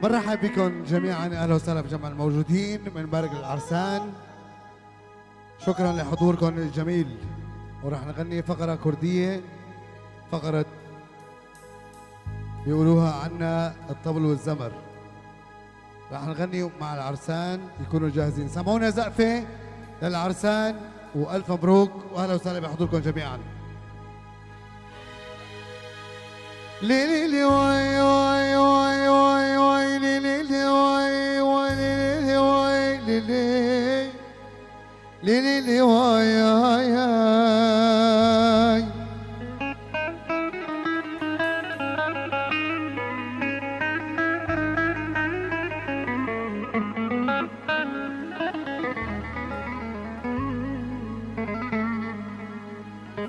مرحبا بكم جميعا، اهلا وسهلا بجميع الموجودين من برق العرسان. شكرا لحضوركم الجميل. ورح نغني فقره كرديه، فقره بيقولوها عنا الطبل والزمر. رح نغني مع العرسان يكونوا جاهزين. سمعونا زقفه للعرسان والف مبروك واهلا وسهلا بحضوركم جميعا. ليلي لي واي واي واي واي واي ليلي لي واي واي ليلي واي ليلي ليلي لي واي واي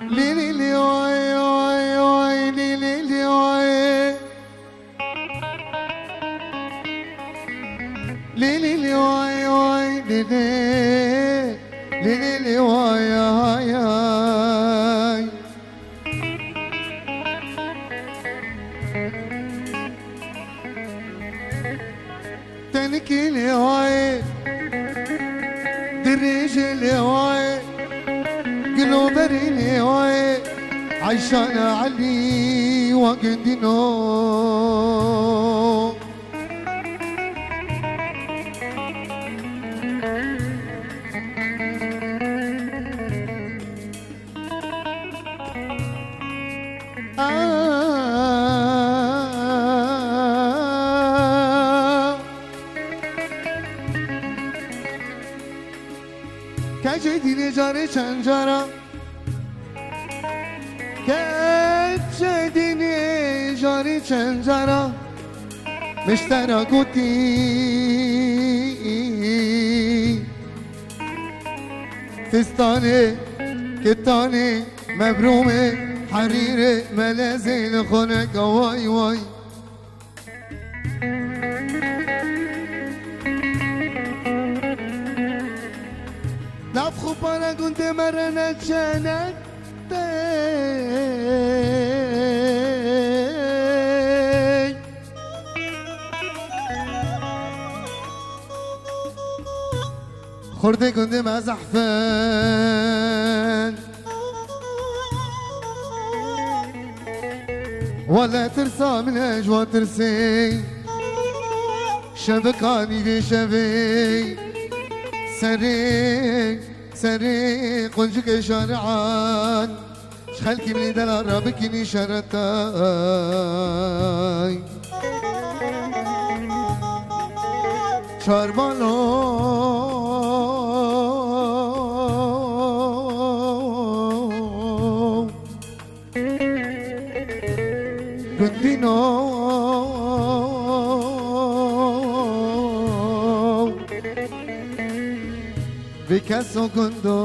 ليلي لي واي واي واي ليلي لي واي ليلي لي واي واي ليلي ليلي لي واي واي تنكي لي واي دريجي لي واي قلوبري لي واي عيشان علي وقدنو كجديني جاري شنجرة كجديني جاري شنجرة مشترى قوتي فستاني كتاني مبرومي حريري ملازي لخونك واي واي نفخو بانا كنت مرنا جانت خورتي كنت مزحفان ولا ترسى من اجوا ترسي شبكاني في شبي سري سري قنجك شارعان شخلكي من دلال رابكني شرتاي شاربالو كنتينو Picasso Kondo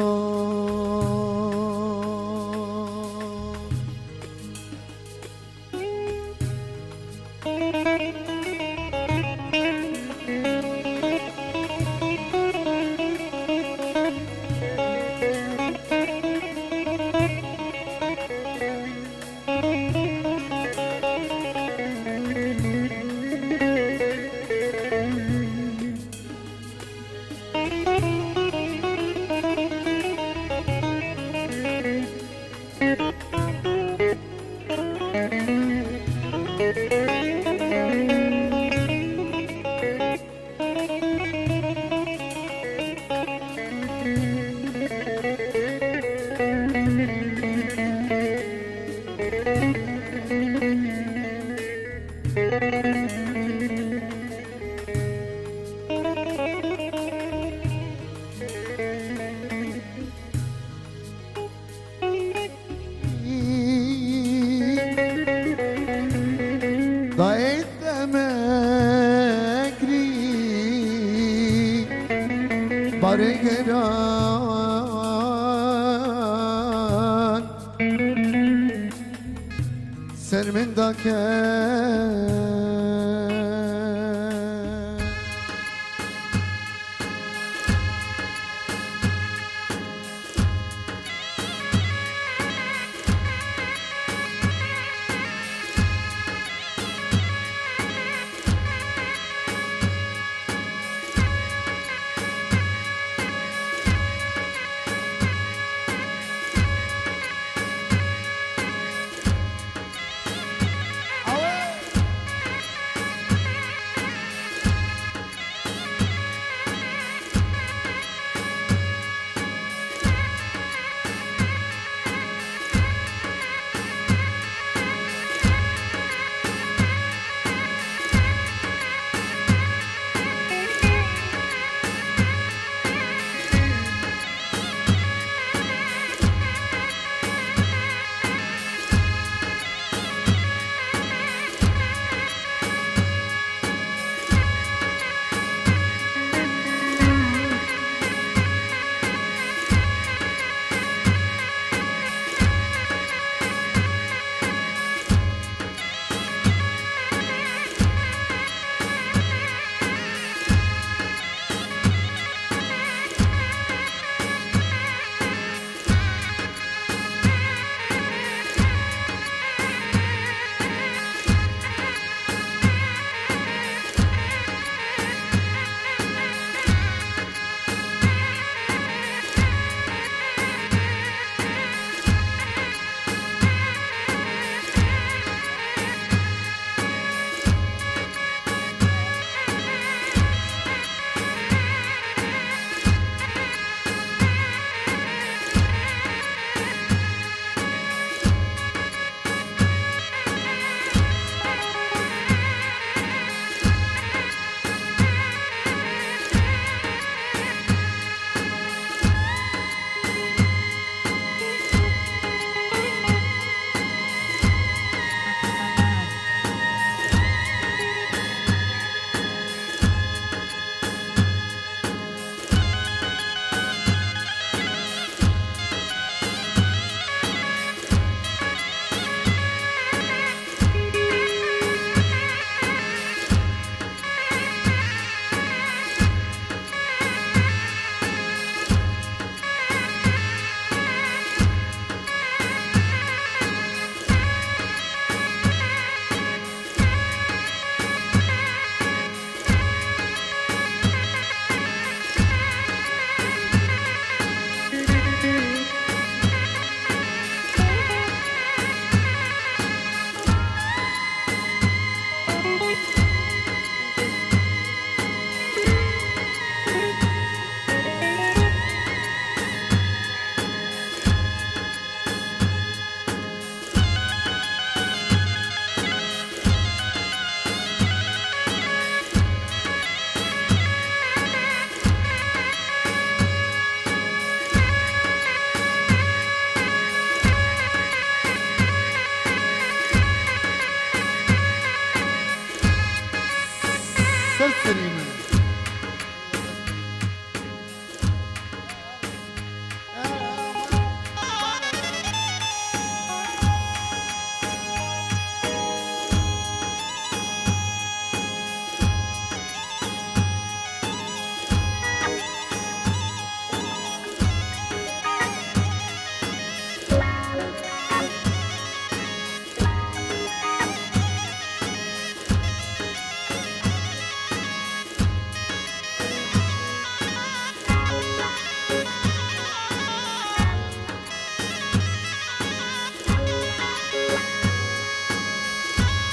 ضايت مكري برقران سر من دكان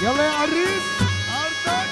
يلا يا عريس عرضك.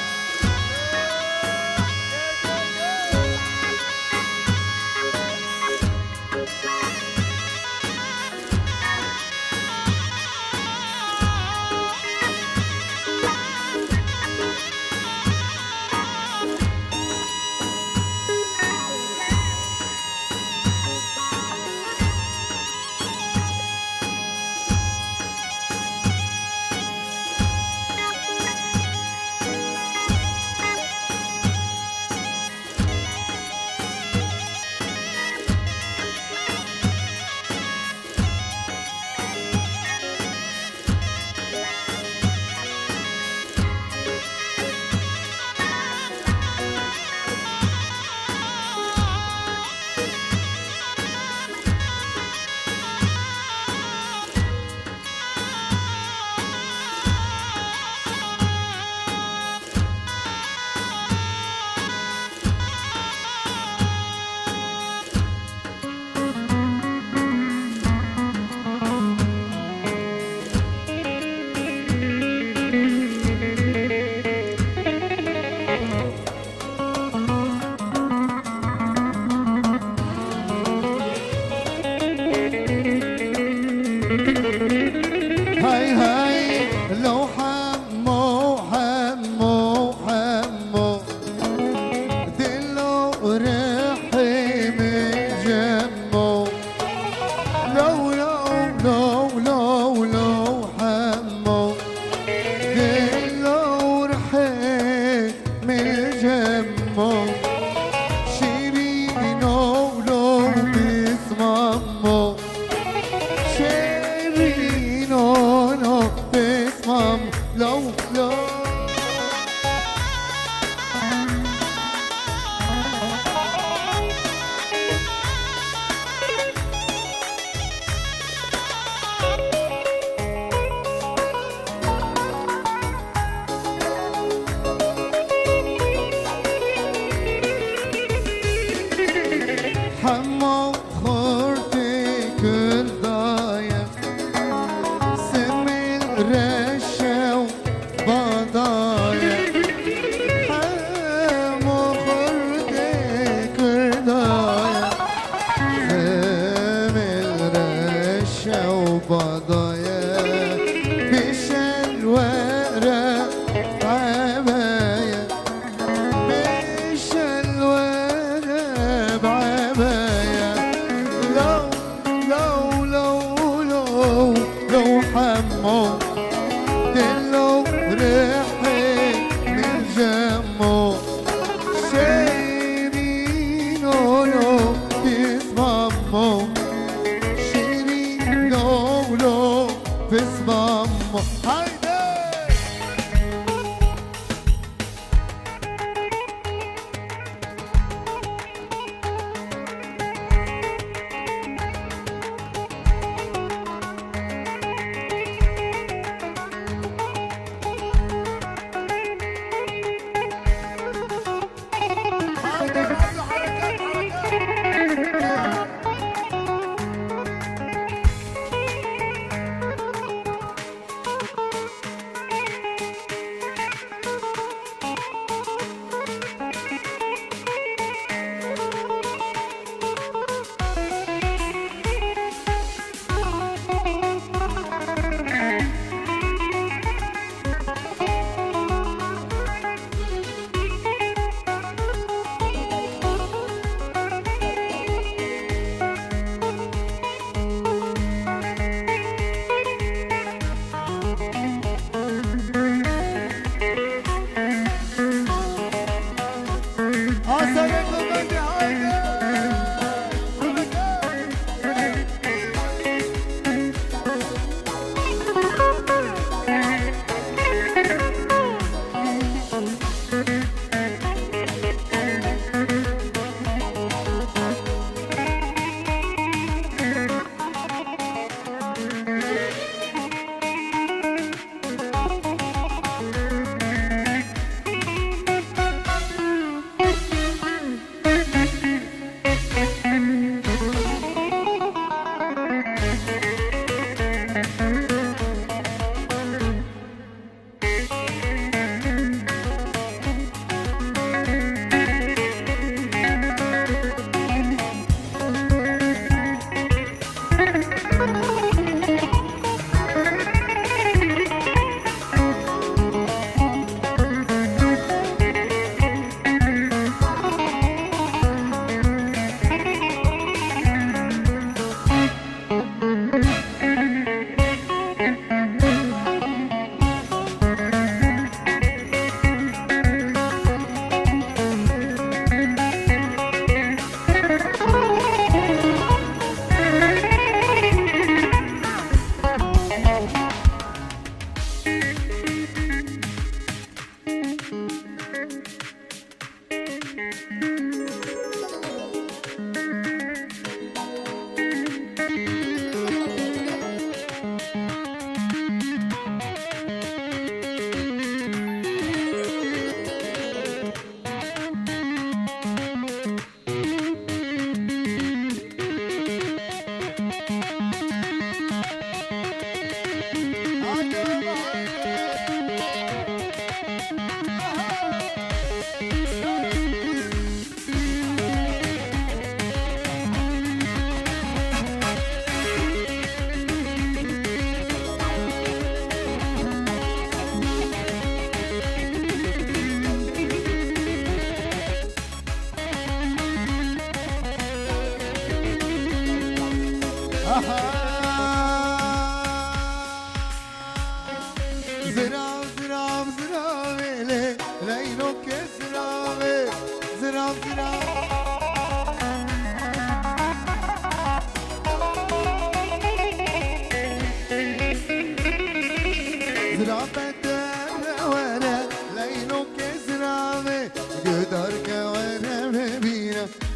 هاي هاي لو حمو حمو حمو دلو ريحي من جمو لو حمو دلو ريحي من جمو شيرينو لو بسممو لو حمو خورتي كل ضايع سمي الرشا وبضايع حمو خورتي كل ضايع سمي الرشا وبضايع مش الورق عباية مش الورق بعباية لو حمو دلو ريحي من جمو شيرينو لو بسممو شيرينو لو بسممو هايدي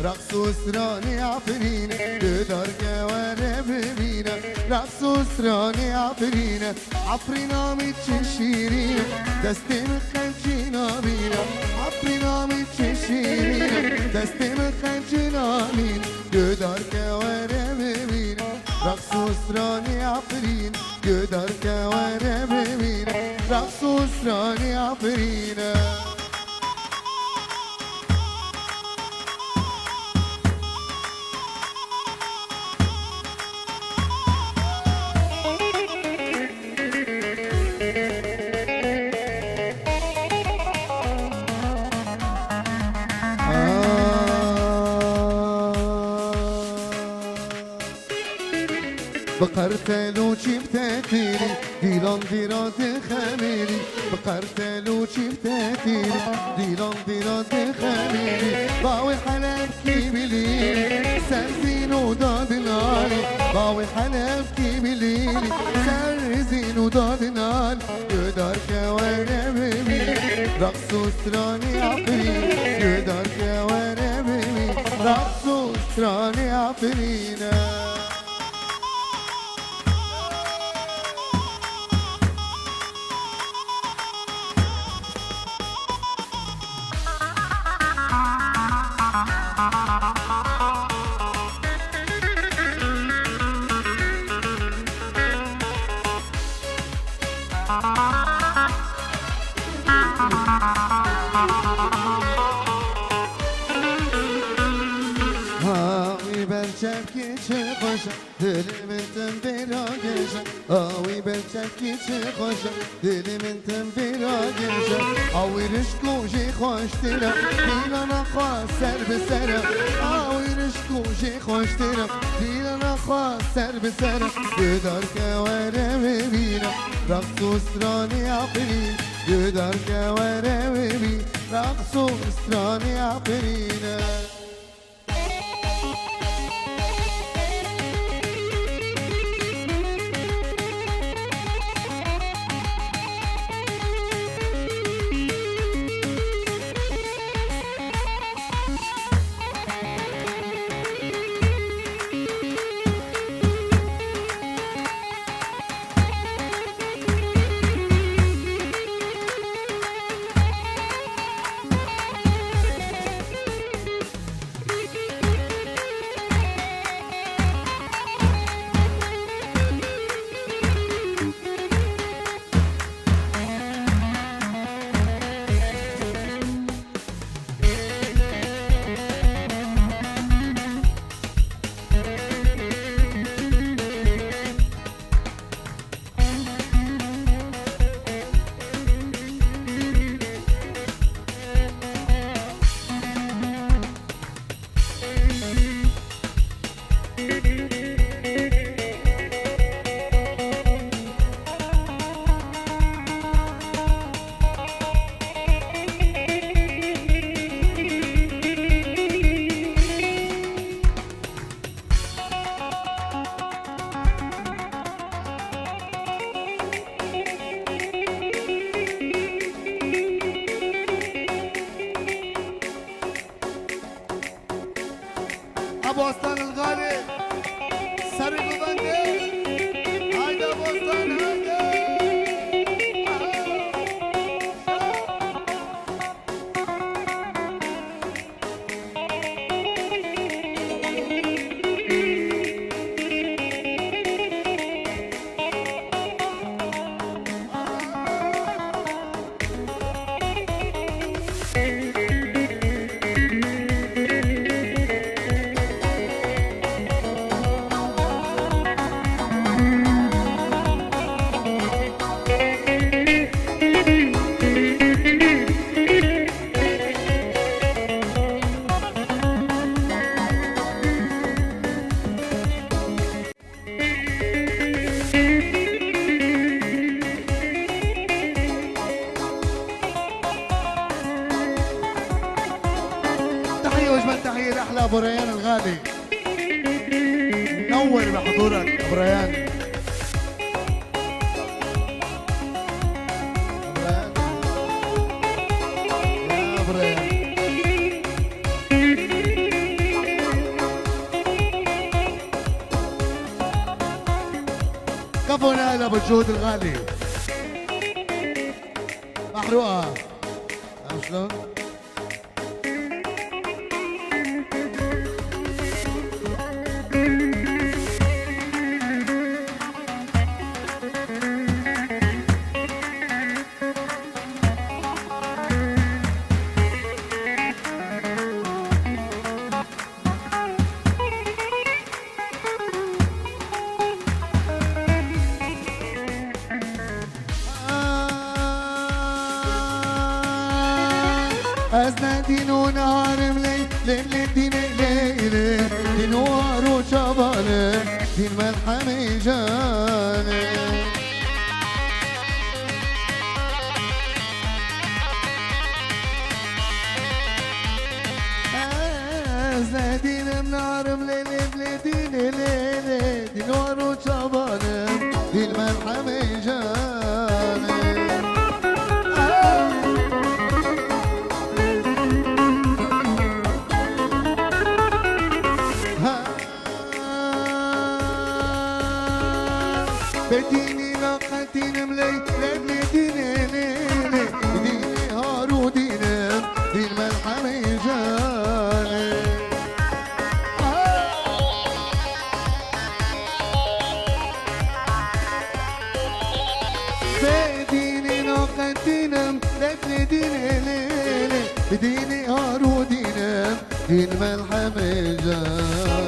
رقص وسراني عفرينة تقدر كوارب بينا رقص وسراني عفرينة عفرينا متششيرينة دستي مخنجينا بينا عفرينا متششيرينة دستي مخنجينا بينا تقدر كوارب بينا رقص وسراني عفرينة تقدر كوارب بينا رقص وسراني عفرينة بقرتلو شفتاتيري ديلان ديرات خميري بقرتلو شفتاتيري ديلان ديرات خميري باوي حلبكي بليلي سرزين وداد ناري باوي حلبكي بليلي سرزين وداد ناري يقدر كوارب بيني رقص وسراني عفرين يقدر كوارب بيني رقص وسراني عفرينة هاوي برچکی چه خوشم دل من تن براگشم هاوی برچکی چه خوشم دل من تن براگشم هاوی رشکوشی خوش ترم دیلان خواست سر به سرم هاوی رشکوشی خوش ترم دیلان خواست سر به سرم یدار کواره ببینم رقص و استرانی عفرین یدار کواره ببین رقص و استرانی عفرینه ابو ريان الغالي، نور بحضورك ابو ريان. يا ابو ريان كفو نايل ابو الجهود الغالي. محروقه شلون؟ أزنا دينو نهار ملي ليل دين ليلة دين وارو شبانة دين ملحمي جانة أزنا دين نهار ملي ليل دين ليلة دين وارو شبانة دين ملحمي جانة بديني لقتين ملي لبلي ديني ليلي ديني هارو ديني دين ملحمي جاني بديني لقتين لبلي ديني ليلي ديني هارو ديني دين ملحمي جاني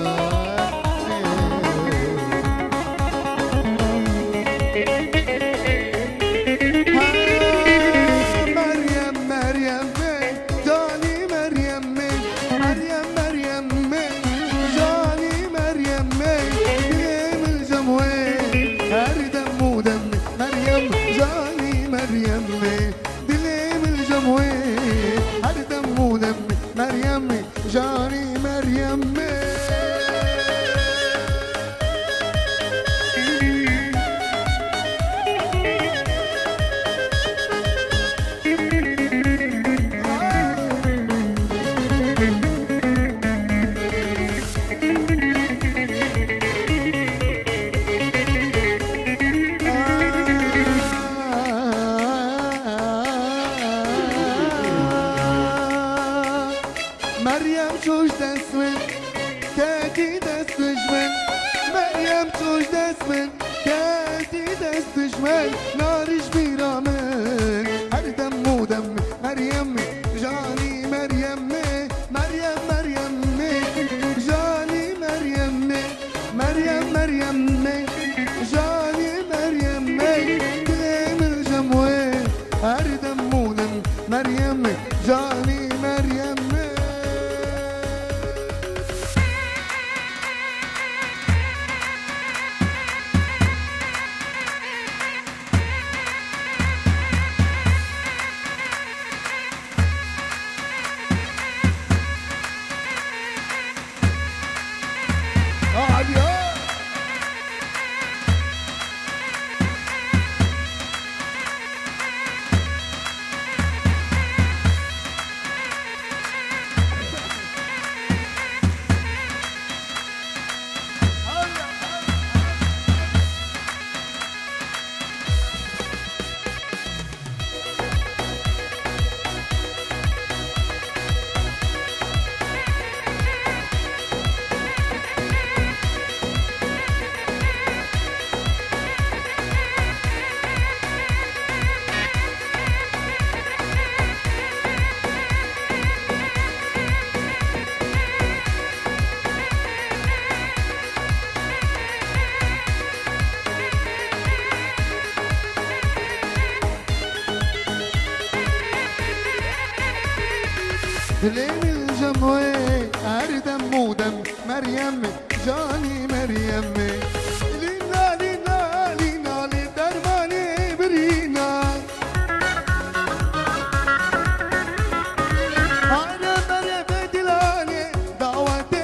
جاني مريم مريم شوش دسمن كاتي دستشمن مريم شوش دسمن كاتي دستشمن نارش بيرامن هر دم ودم مريم جاني مريم مريم مريم جاني مريم مريم مريم جاني مريم كلام الجموي هر دم ودم مريم جاني مريم دلين الجموي أردم ودم مريم جاني مريم لينا لينا لينا لدرماني برينا أنا مريم دلاني دعوتي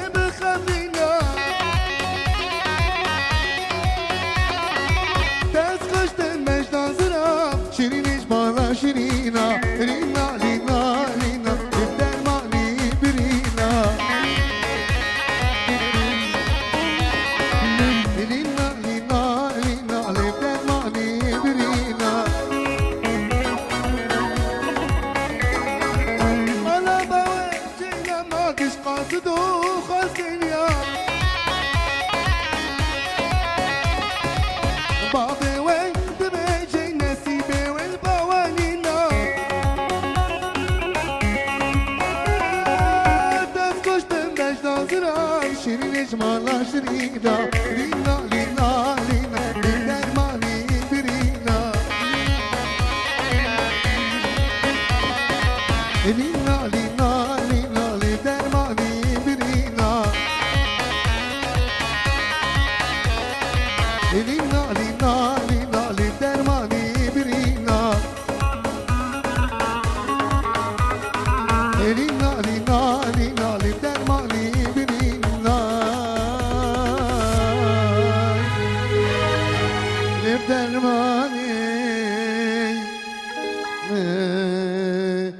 بابي وين دمجي نسيبي والبوالينا تفكش دمج ناظرة شيرين جمالة شرينا لينا لينا لينا لينا المالي برينا لينا لينا لينا لينا المالي برينا لينا لينا لينا للدرماني برينا لينا لينا لينا للدرماني برينا للدرماني برينا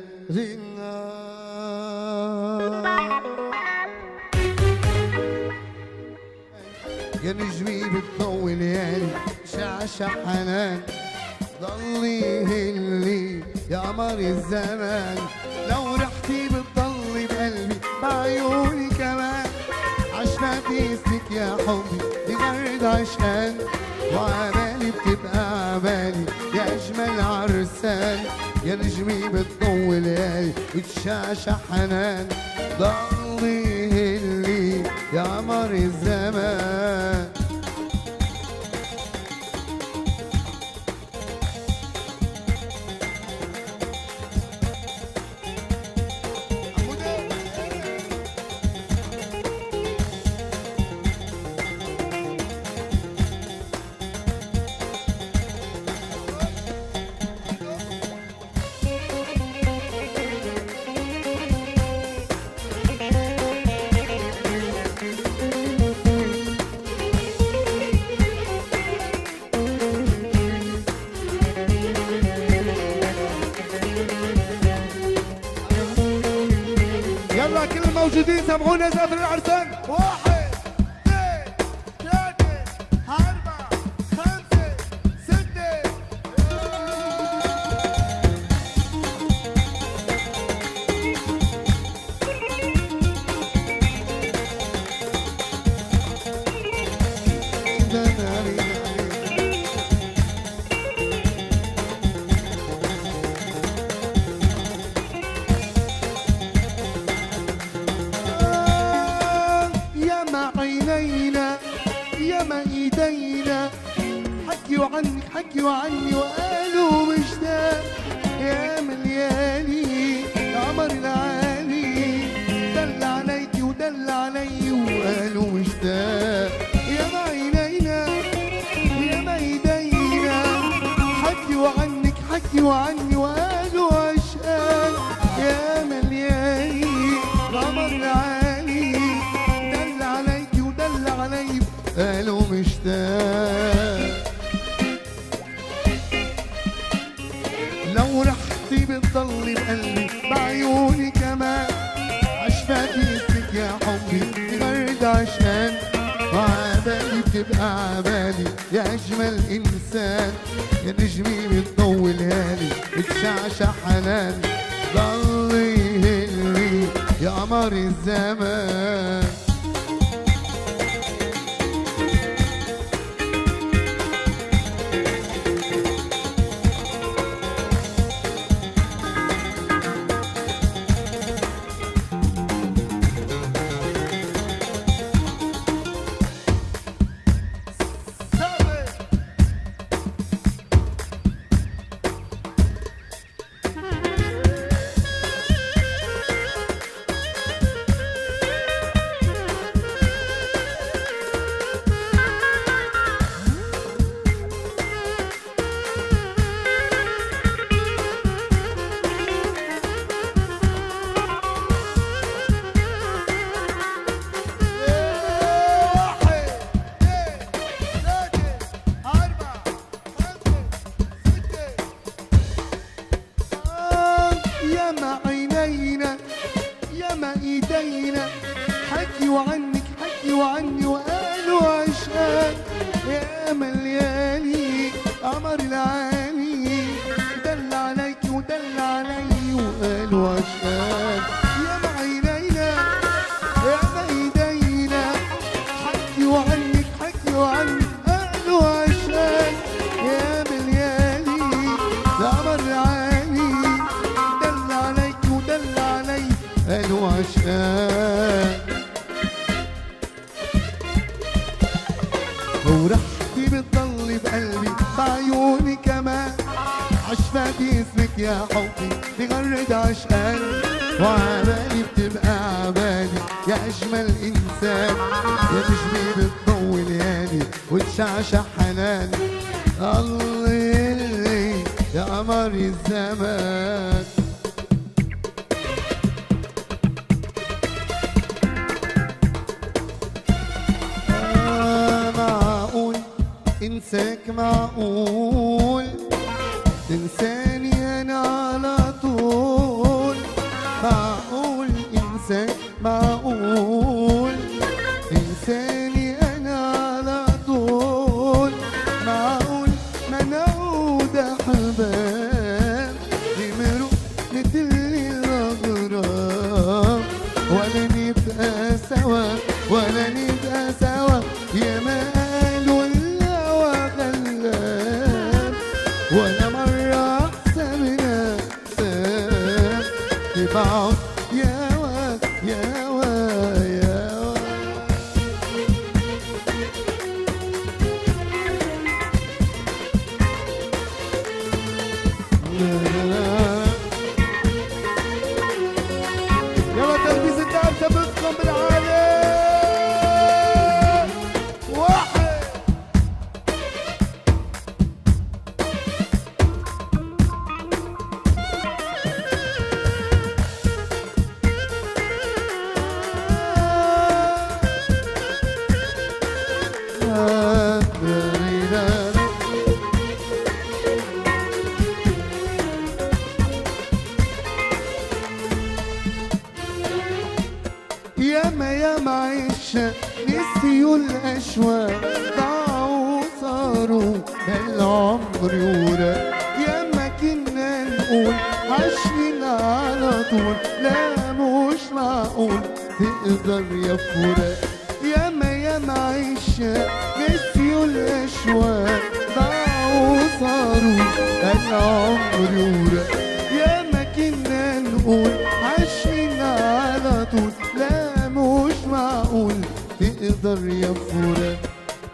يا نجمي بتضوي ليالي شعشع حنان ضلي هلي يا قمر الزمان لو رحتي بتضلي بقلبي بعيوني كمان عشنا باسمك يا حبي لغرد عشان وعبالي بتبقى عبالي يا اجمل عرسان يا نجمي بتضوي ليالي وتشعشع حنان ضلي هلي يا قمر الزمان يلا كل الموجودين سامعونا زفر العرسان 1 2 3 4 5 6 يا ما ايدينا حكيوا عنك حكيوا عني وقالوا مشتاق يا مليالي قمر العالي دل عليكي ودل علي وقالوا مشتاق يا ما عينينا يا ما ايدينا حكيوا عنك حكيوا عني وقالوا عشقان يا مليالي قمر العالي دل عليكي ودل علي قالوا مشتاق لو رحتي بتضلي بقلبي بعيوني كمان عشفاتي اسمك يا حبي غرد عشان وعبالي بتبقى عبالي يا اجمل انسان يا نجمي بتضوي ليالي بتشعشع حنان ضلي هلي يا قمر الزمان ايدينا حكيوا عنك حكيوا عني وقالوا عشان يا مليالي قمر العالي دل عليكي ودل علي وقالوا عشان يا معينينا يا بايدينا حكيوا عنك حكيوا عني قالوا عشان بقلبي بعيوني كمان عشفك اسمك يا حبي بغرد عشقان وعبالي بتبقى عبالي يا أجمل إنسان يا تشبي بتضوي ليالي وتشعشع حنان الله يا قمر الزمان معقول انساك معقول تنساني انا على طول معقول انساك معقول تنساني انا على طول معقول ما نعود احباب نمرق مثل الاغراب ولا نبقى سوا ولا نبقى سوا يا ما قالوا الهوى غلاب ولا مرة حسابنا ساب تبعد يا واد يا واد يا واد يلا تلبيس الدعم ثبتكم بالعالي واحد ياما ياما عشا نسيوا الأشواق ضاعوا صاروا بالعمر وراق ياما كنا نقول عاشقين على طول لا مش معقول تقدر يا فراق ياما ياما عشا نسيوا الأشواق ضاعوا صاروا بالعمر وراق ياما كنا نقول عاشقين على طول لا مش معقول تقدر يا فراق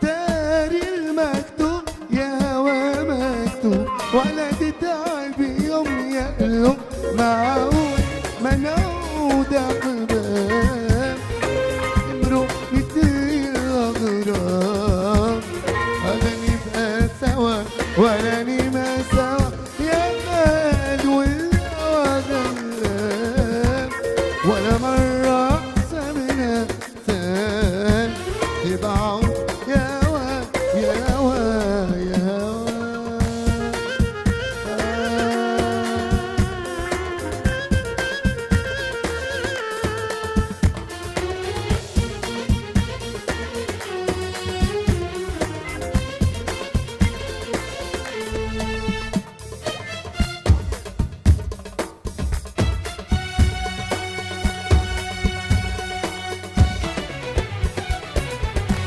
داري المكتوب يا هوا مكتوب ولا تتعب يوم يا قلوب معقول ما نعود احباب نمرق مثل الاغراب ولا نبقى سوا ولا نبقى سوا يا مال والهوى غلاب ولا مرة حسابنا ثان تبعد يا واد يا واد يا واد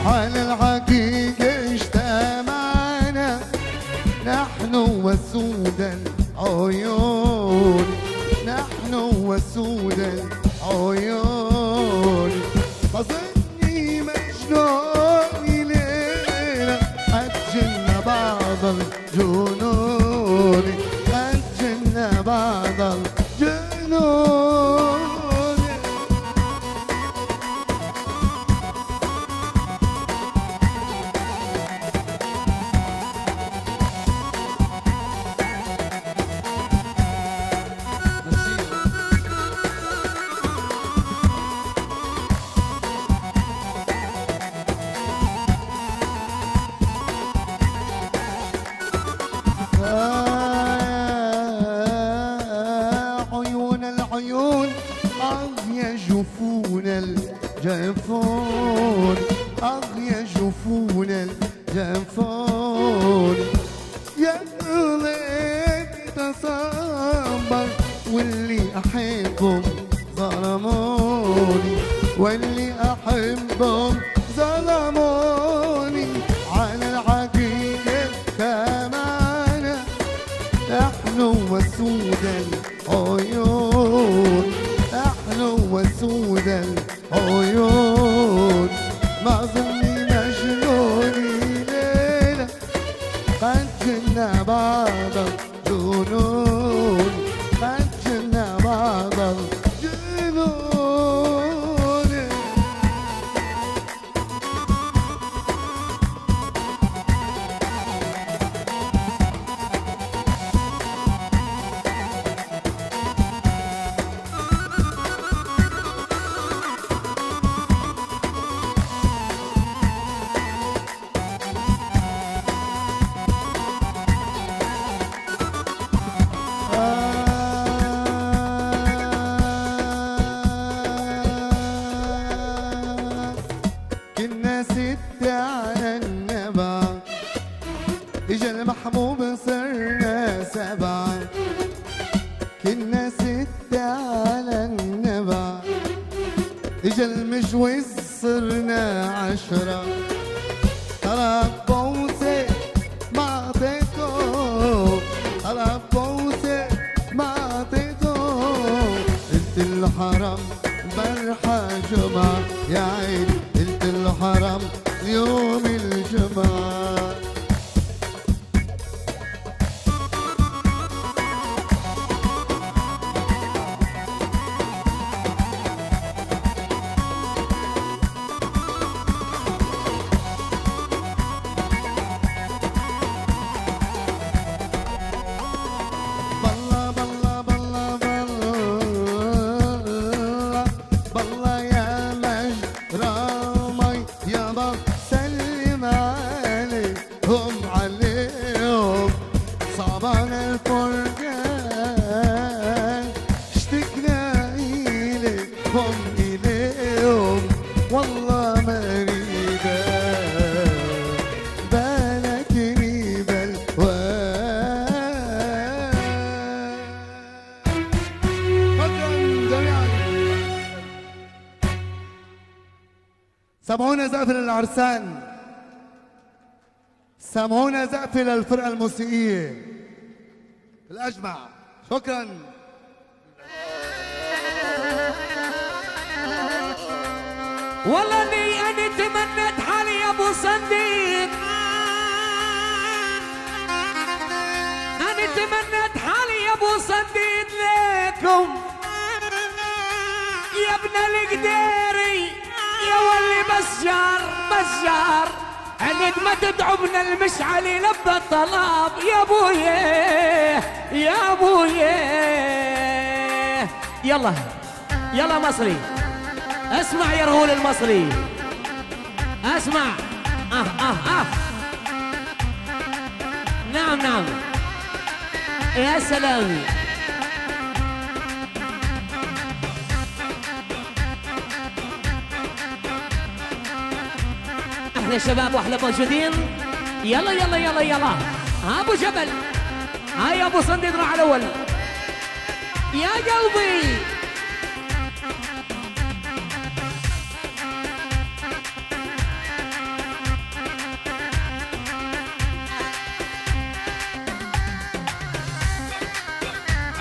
على الحقيقة اجتمعنا نحن وسود العيون نحن وسود العيون أظني مجنون ليلة أجلنا بعض الجنون أجلنا بعض الجنون عيون العيون يا جفون الجفون يا جفون الجفون يا قلبي تصبر واللي أحبهم ظلموني واللي أحبهم ظلموني على الحقيقة كمان نحن وسود العيون نحن وسود العيون ما ظني مجنوني ليلة قد جنا بعض الجنون، قد جنا بعض الجنون. كنا ستة على النبع، اجا المحبوب صرنا سبعة. كنا ستة على النبع، اجا المجوز صرنا 10. طلب بوسة ما اعطيته، طلب بوسة ما اعطيته. قلت له حرام برحة جمعة يا عيني، قلت له حرام يوم الجمعة. سمعونا زقف للعرسان، سمعونا زقف للفرقة الموسيقية الأجمع. شكرا. والله اني انا تمنيت حالي يا ابو صنديق، انا تمنيت حالي يا ابو صنديق ليكم يا ابن القديري يا ولي بشار عند ما تدعبنا المشعل لبى الطلب يا ابويا يا ابويا. يلا مصري، اسمع يا رغول المصري، اسمع. نعم يا سلام. احلى شباب واحلى موجودين. يلا ابو جبل، هاي ابو صنديق راح الاول يا قلبي.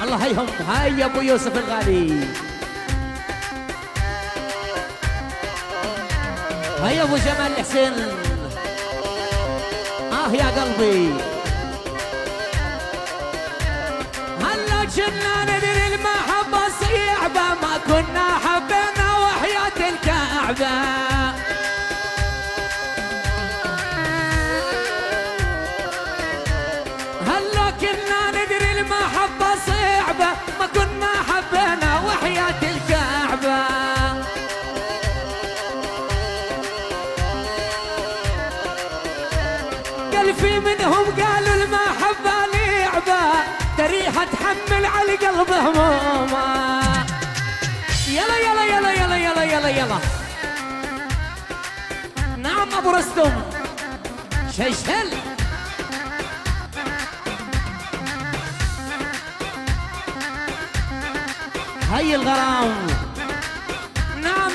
الله هيهم، هاي ابو يوسف الغالي، هاي ابو جمال الحسين. يا قلبي هلا كنا ندري المحبة صيعبة، ما كنا حبينا وحياة الكعبة. هلا كنا ندري المحبة صيعبة، ما كنا حبينا وحياة الكعبة. في منهم قالوا المحبة لعبة، تريها تحمل على قلب همومه. يلا نعم ابو رستم شيشل. هاي الغرام. نعم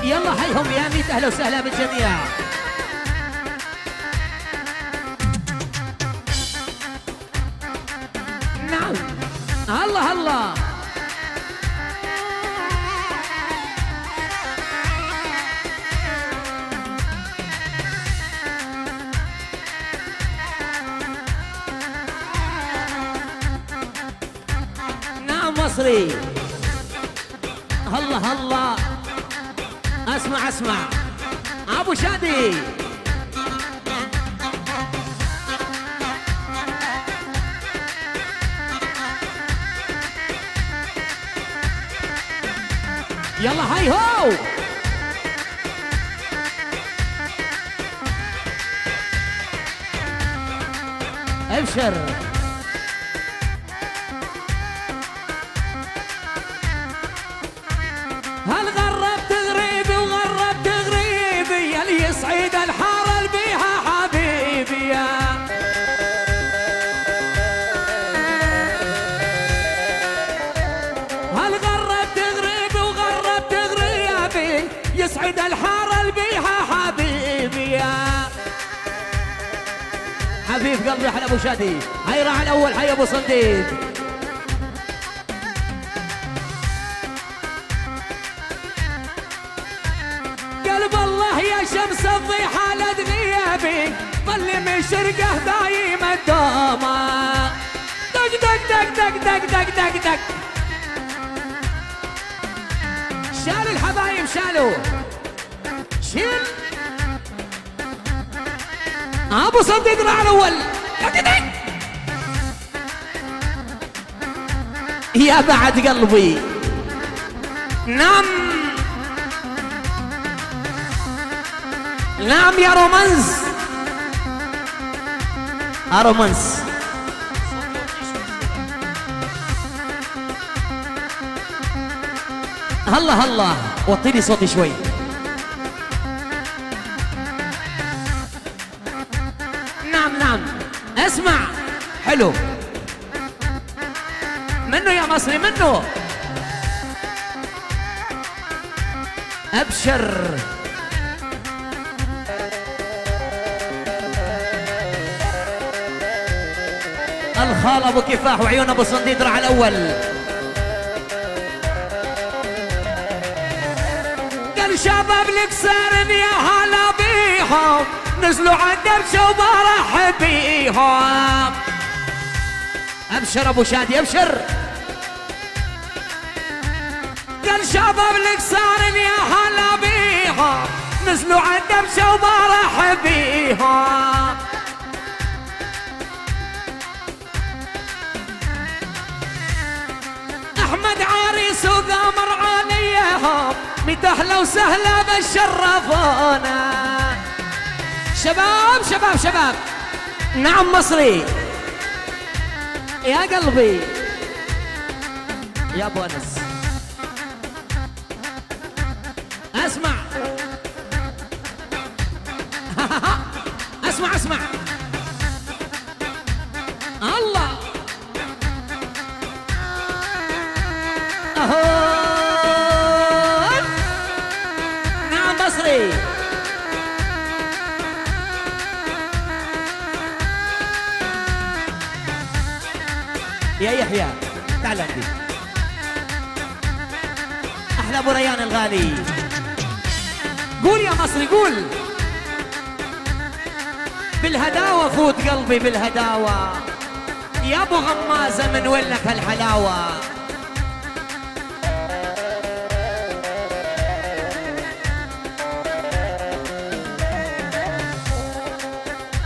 يلا حيهم يا ميت اهلا وسهلا بالجميع. الله. نعم مصري. الله الله. اسمع اسمع ابو شادي. يلا هاي هو. ابشر. هل غربت غريبي وغربت غريبي يلي يصعد الحاره اللي بيها حبيبي يا هل غربت غريبي وغربت غريبي يصعد الحاره اللي بيها حبيبي يا حبيب قلبي حلا ابو شادي. هاي راح الاول. حي ابو صنديد. قلب الله يا شمس الضيحة لا تغيبي ظل من شرقه دايم الدومة. دق دق دق دق دق دق دق دق. شالوا الحبايب شالوا. شيل ابو صنديد راح الاول. يا بعد قلبي. نعم نعم يا رومانس. رومانس. الله الله. وطيني صوتي شوي. نعم نعم اسمع. حلو منه يا مصري منه. ابشر. الخال ابو كفاح وعيون ابو صنديد راح الاول. قال شباب الكسرن يا هلا بيهم نزلوا عالدبشه وبرحب بيهم. ابشر ابو شادي ابشر. قال شباب الكسرن يا هلا بيهم نزلوا عالدبشه وبرحب بيهم. احمد عريس وقمر عليهم ميت اهلا وسهلا بشرفونا. شباب شباب شباب. نعم مصري يا قلبي يا ابو انس. اسمع اسمع اسمع. الله نعم مصري. يا يحيى تعال عندي. احلى ابو ريان الغالي. قول يا مصري قول. بالهداوه فوت قلبي بالهداوه يا ابو غمازه من وين لك هالحلاوه.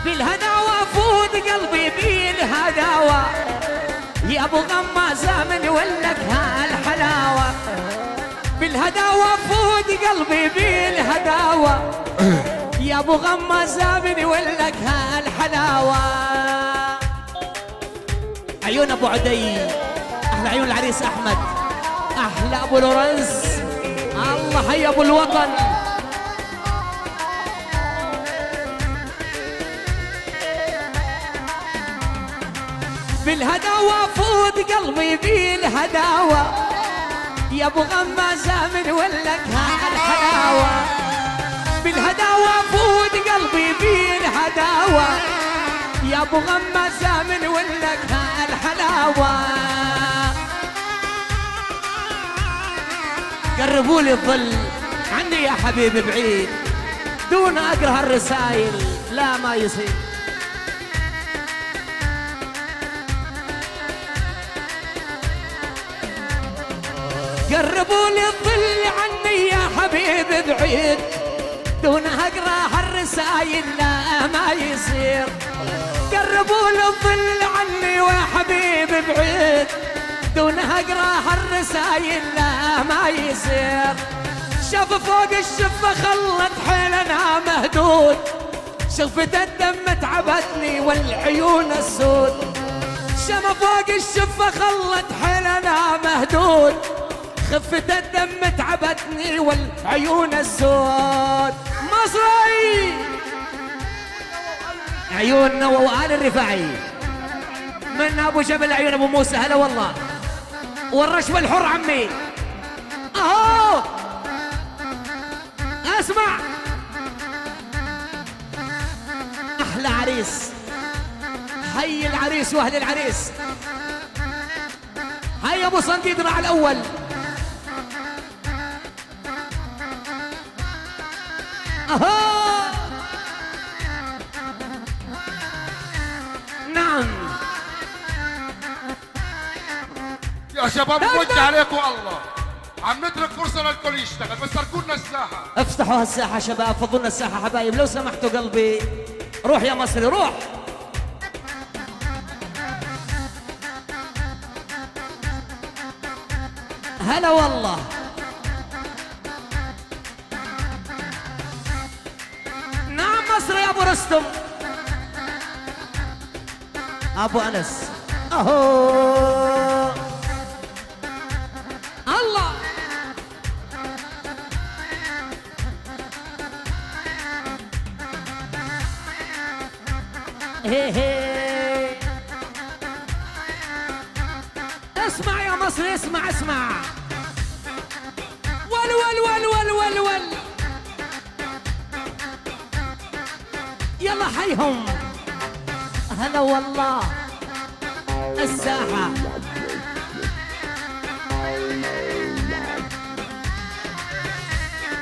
بالهداوه فوت قلبي بالهداوه يا ابو غمازه من وين لك هالحلاوه. بالهداوه فوت قلبي بالهداوه يا ابو غمازه من وين لك هالحلاوه. عيون ابو عدي. احلى عيون العريس احمد. احلى ابو لورنس. الله حي ابو الوطن. بالهداوه فوت قلبي بالهداوه يا ابو غمازه من وين لك هالحلاوه. بالهداوه فوت قلبي بالهداوه يا ابو غمازه من وين لك هالحلاوه. قربوا لي الظل عني يا حبيبي بعيد، دون اقرا الرسايل لا ما يصير. قربوا لي الظل عني يا حبيبي بعيد، دون اقرا الرسايل لا ما يصير. قربوا لي الظل عني يا حبيبي بعيد، دون اقرا الرسايل لا ما يصير. شاف فوق الشفه خلت حيلنا مهدود، شفت الدم تعبتني والعيون السود. شاف فوق الشفه خلت حيلنا مهدود، خفة الدم تعبتني والعيون السود. مصري عيون نوى وآل الرفاعي من ابو جبل عيون ابو موسى هلا والله. والرشوة الحر عمي اهو اسمع. احلى عريس، حي العريس واهل العريس. هيا ابو صنديد مع الاول. اهو نعم يا شباب نوجه عليكم الله، عم نترك فرصة للكل يشتغل، بس تركونا الساحة. افتحوا هالساحة شباب، فضلنا الساحة حبايب لو سمحتوا قلبي. روح يا مصري روح. هلا والله. نعم مصري يا ابو رستم ابو انس. اهو الله. هي هي اسمع يا مصري اسمع اسمع. ول ول ول ول ول ول يلا حيهم. هلا والله الساحة.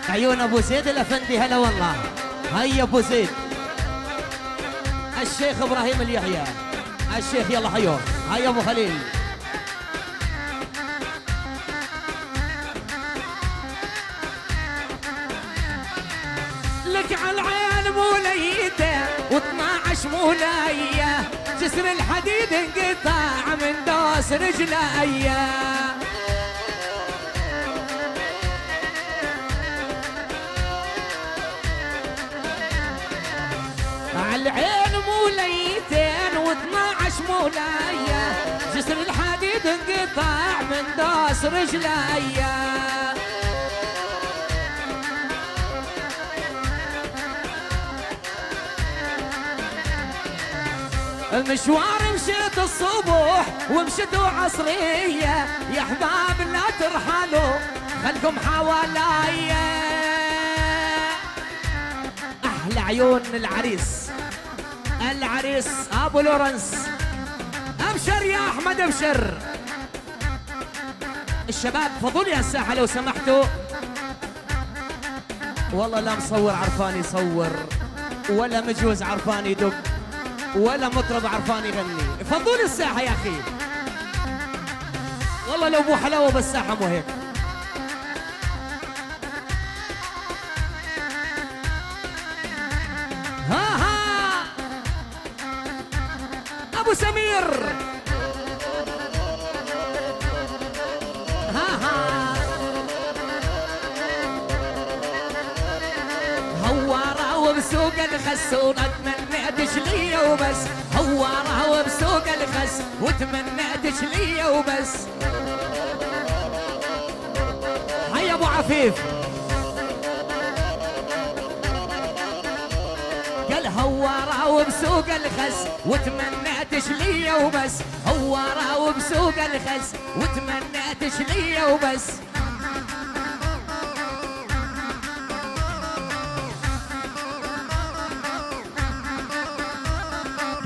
عيون ابو زيد الافندي هلا والله. هيا ابو زيد الشيخ ابراهيم اليحيى الشيخ يلا حيوه. هيا ابو خليل. لك على العين موليته و12 مولايه، جسر الحديد انقطع من دوس رجليه. على العين موليتين و12 مولايه، جسر الحديد انقطع من دوس رجليه. المشوار مشيت الصبح ومشيت عصرية، يا احباب لا ترحلوا خلكم حواليا. احلى عيون العريس، العريس ابو لورنس. ابشر يا احمد ابشر. الشباب فضوا لي الساحة لو سمحتوا. والله لا مصور عرفان يصور، ولا مجوز عرفان يدق، ولا مطرب عرفان يغني. فضوا لي الساحة يا أخي. والله لو مو حلاوة بالساحة مو هيك. ها ها أبو سمير. ها ها هوارة وبسوق الخس وتمنيتش ليا وبس. هوارة وبسوق الخس وتمنيتش ليا وبس. هيا ابو عفيف. قال هوارة وبسوق الخس وتمنيتش ليا وبس. هوارة وبسوق الخس وتمنيتش ليا وبس.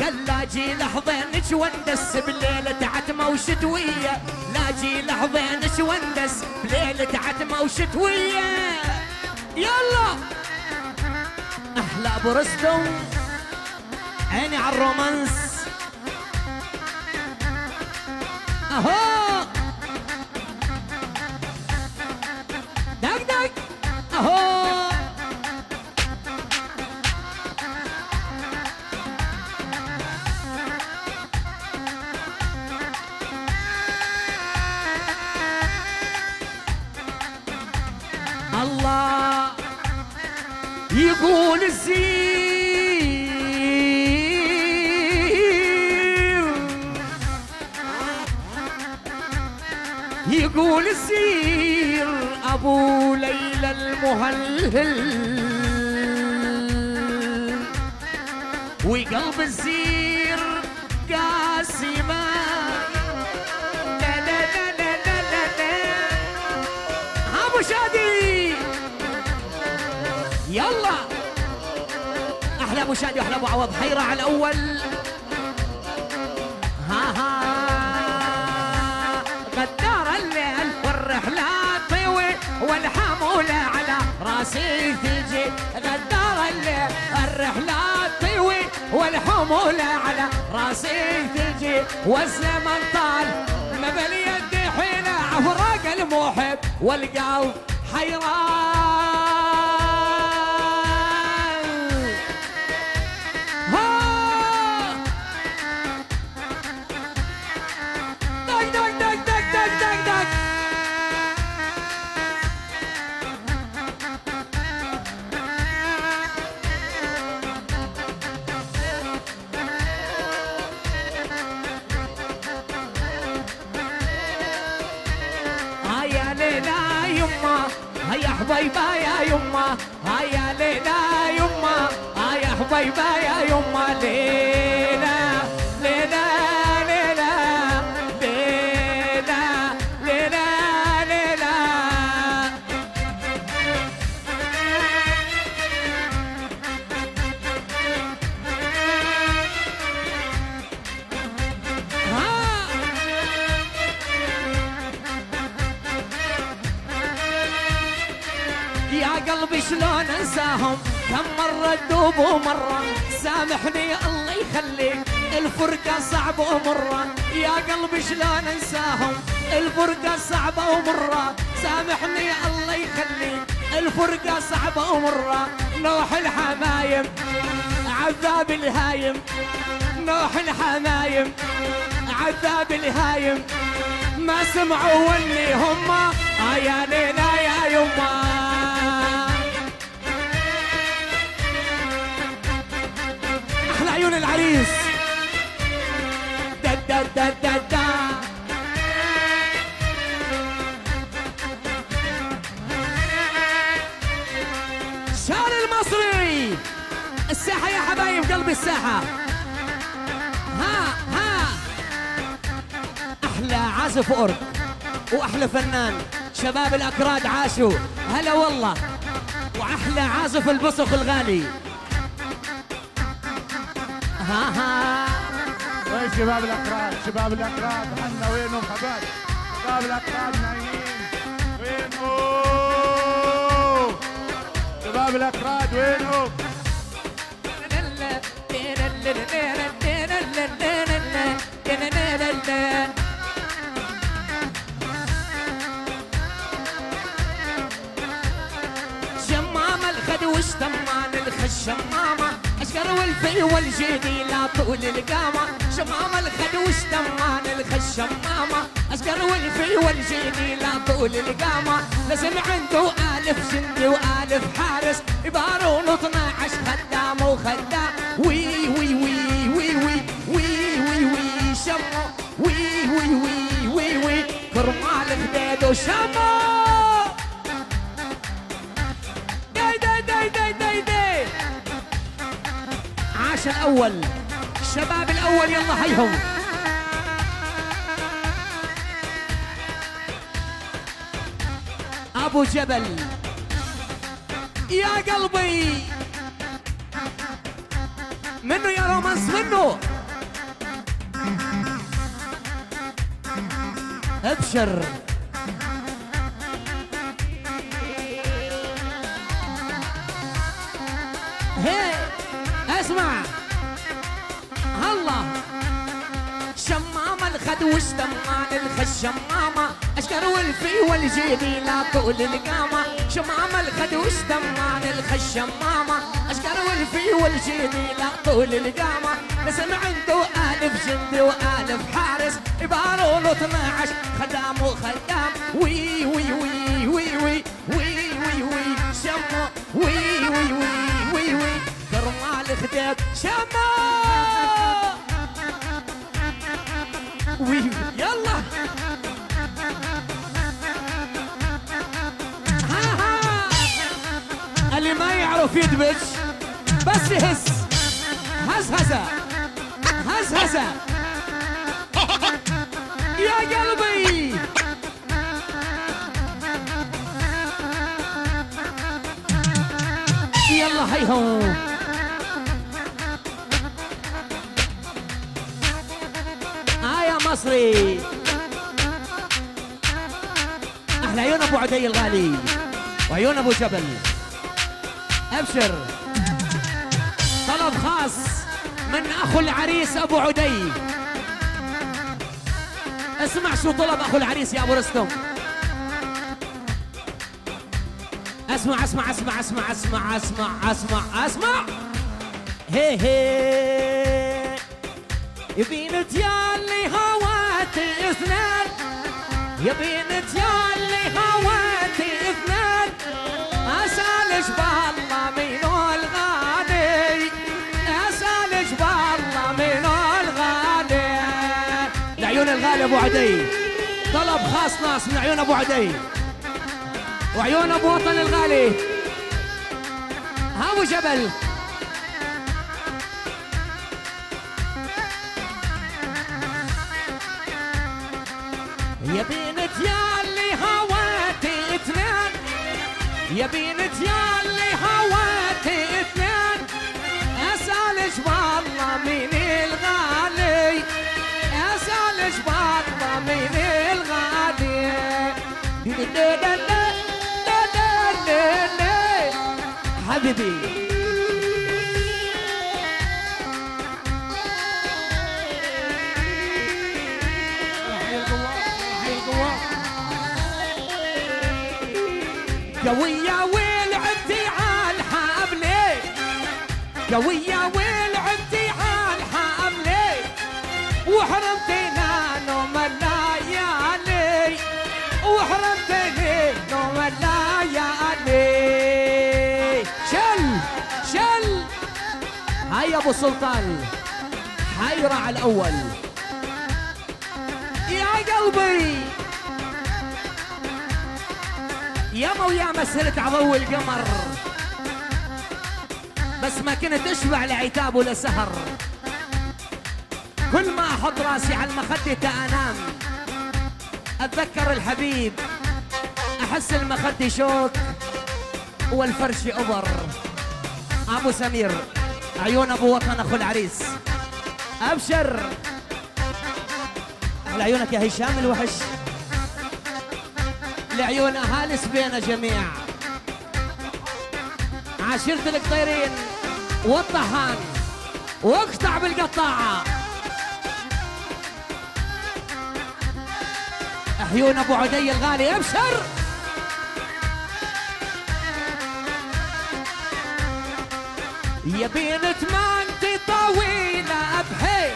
قال لا جي لحظينك وندس بليلة عتمة وشتوية، لا جي لحظينك وندس بليلة عتمة وشتوية. يلا احلى ابو رستم، عيني على الرومانس. اهو دق دق اهو. الله يقول الزير، يقول الزير ابو ليلى المهلهل، وقلب الزير قاسمه. لا لا لا لا لا لا لا ابو شادي. يلا احلى ابو شادي واحلى ابو عوض. حيرة على الاول. ها ها غدار الليل والرحلات طوي والحمولة على راسي تجي. غدار الليل الرحلات طوي والحمولة على راسي تجي. والزمن طال ما باليد حين عفراق المحب والقلب حيران. هيا حبيبة يا يما، هيا ليلى يما، هيا حبيبة يا يما. ليلى ليلى ليلى ليلى ليلى ليلى. يا قلبي شلون انساهم، كم مرة تدوب ومرة. سامحني الله يخليك الفرقة صعبة ومرة. يا قلبي شلون انساهم الفرقة صعبة ومرة. سامحني الله يخليك الفرقة صعبة ومرة. نوح الحمايم عذاب الهايم، نوح الحمايم عذاب الهايم. ما سمعوا وني هما يا ليلى يا يما. احلى عيون العريس. دا دا دا دا دا. شار المصري الساحة يا حبايب قلب الساحة. ها ها احلى عازف اورج واحلى فنان شباب الاكراد عاشوا هلا والله. واحلى عازف البصخ الغالي. ها ها وين شباب الاكراد؟ شباب الاكراد عنا وينهم حبايب؟ شباب الاكراد نايمين وينهم؟ شباب الاكراد وينهم؟ شمامة الخد وشتمان الخش شمامة اشقر والفي والجدي لا طول القامة. شمامة الخد وشتمان الخش شمامة اشقر والفي والجدي لا طول القامة. لازم عنده الف جندي والف حارس يبارون 12 خدام وخدام. وي وي وي وي وي وي وي وي شمو وي وي وي وي وي كرمال خديد وشمو. عاش الأول الشباب الأول يلا هيهم. أبو جبل يا قلبي منه يا رومانس منه. ابشر. هي اسمع الله شمامة الخد وشتمان الخد شمامة اشكر والفي والجيبي لا طول القامة شمامة الخد وشتمان الخد شمامة اشكر والفي والجيبي لا طول القامة نسمع عنده 1000 جندي و1000 حارس يباروا له 12 خدام وخدام وي وي وي وي وي وي وي وي شمو وي وي وي وي وي كرمال خديت شمو وي يلا ها ها اللي ما يعرف يدبج بس يهز هزهزة هزهزة يا قلبي يلا هيهو يا مصري احلى عيون ابو عدي الغالي وعيون ابو جبل ابشر طلب خاص من اخو العريس ابو عدي اسمع شو طلب اخو العريس يا ابو رستم اسمع اسمع اسمع اسمع اسمع اسمع اسمع اسمع هي هي يا بنت يا اللي هواتي اثنين يا بنت يا اللي هواتي اثنين اسالش بالله منو الغالي اسالش بالله منو الغالي لعيون الغالي ابو عدي طلب خاص ناس من عيون ابو عدي وعيون ابو وطن الغالي ابو جبل يا بنت يا اللي هواتي اثنين يا بنت يا اللي هواتي اثنين اسالش بالله من الغالي اسالش بالله من الغالي حبيبي قوية والعبتي عالحبلي قوية والعبتي عالحبلي وحرمتنا نوم الليالي وحرمتني نوم الليالي شل هيا ابو سلطان حيرع الاول يا قلبي ياما وياما سهرت عضو القمر بس ما كنت اشبع لعتاب ولا سهر كل ما احط راسي على المخدة انام اتذكر الحبيب احس المخدة شوك والفرش ابر ابو سمير عيون ابو وطن اخو العريس ابشر على عيونك يا هشام الوحش لعيون اهالي سبينا جميع عشيرة القطيرين والطهان واقطع بالقطاعة عيون ابو عدي الغالي ابشر يا بنت ما انت طويلة بحيل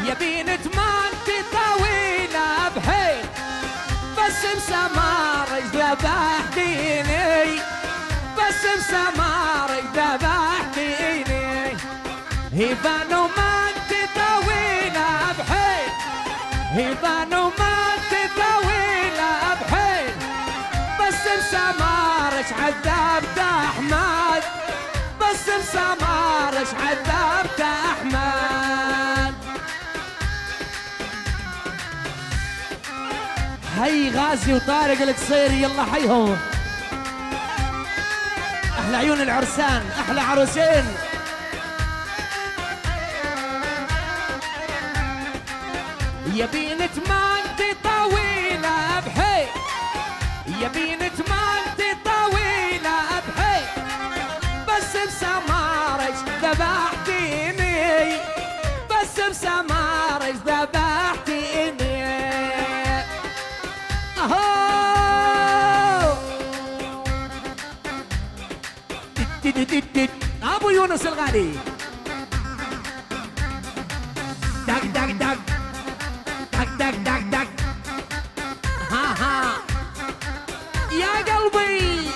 يا بنت ما انت طويلة بحيل بس بسمارك ذبحتيني بس بسمارك ذبحتيني هيبانو ما انت طويلة بحيل هيبانو ما انت طويلة بحيل بس بسمارك عذبت احمد بس بسمارك عذبت احمد هي غازي وطارق القصيري يلا حيهم احلى عيون العرسان احلى عروسين يا بنت ما انت طويل يا بينت مالتي طويلة بحي بس بسمارج ذبحتيني بس بسمارج ذبحتيني اهو ابو يونس الغالي دق دق دق دق دق دق دق ها ها يا قلبي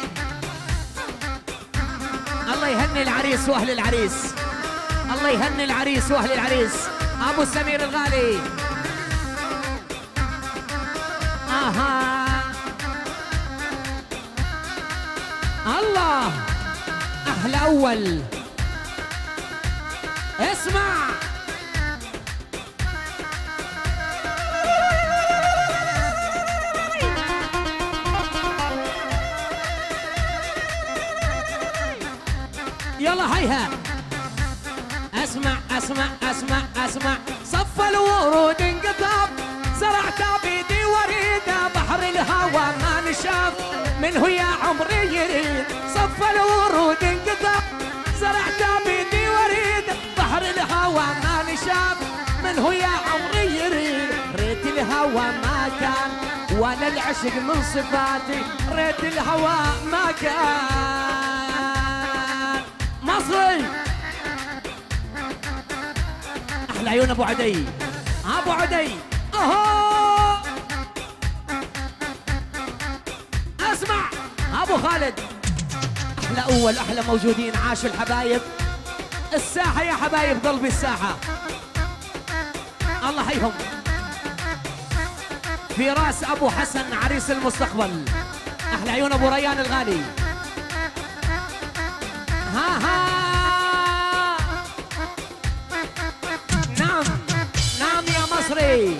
الله يهني العريس واهل العريس الله يهني العريس واهل العريس ابو سمير الغالي اها الله احلى اول اسمع يلا هيها اسمع اسمع اسمع اسمع صف الورود انقطب زرعتها بيدي وريده بحر الهوى ما نشاف منه يا عمري يريد صف الورود انقطب زرعتها بيدي وريده بحر الهوى ما نشاف منه يا عمري يريد ريت الهوى ما كان ولا العشق من صفاتي ريت الهوى ما كان مصري احلى عيون ابو عدي ابو عدي اهو اسمع ابو خالد احلى اول احلى موجودين عاشوا الحبايب الساحه يا حبايب قلبي الساحه الله حيهم في راس ابو حسن عريس المستقبل احلى عيون ابو ريان الغالي ها ها نعم نعم يا مصري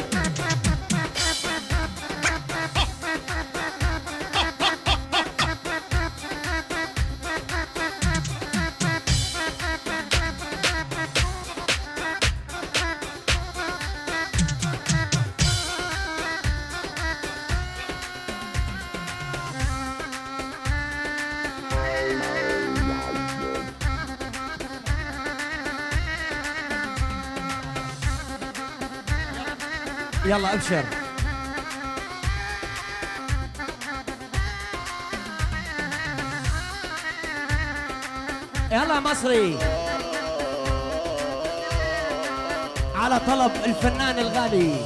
يلا ابشر يلا مصري على طلب الفنان الغالي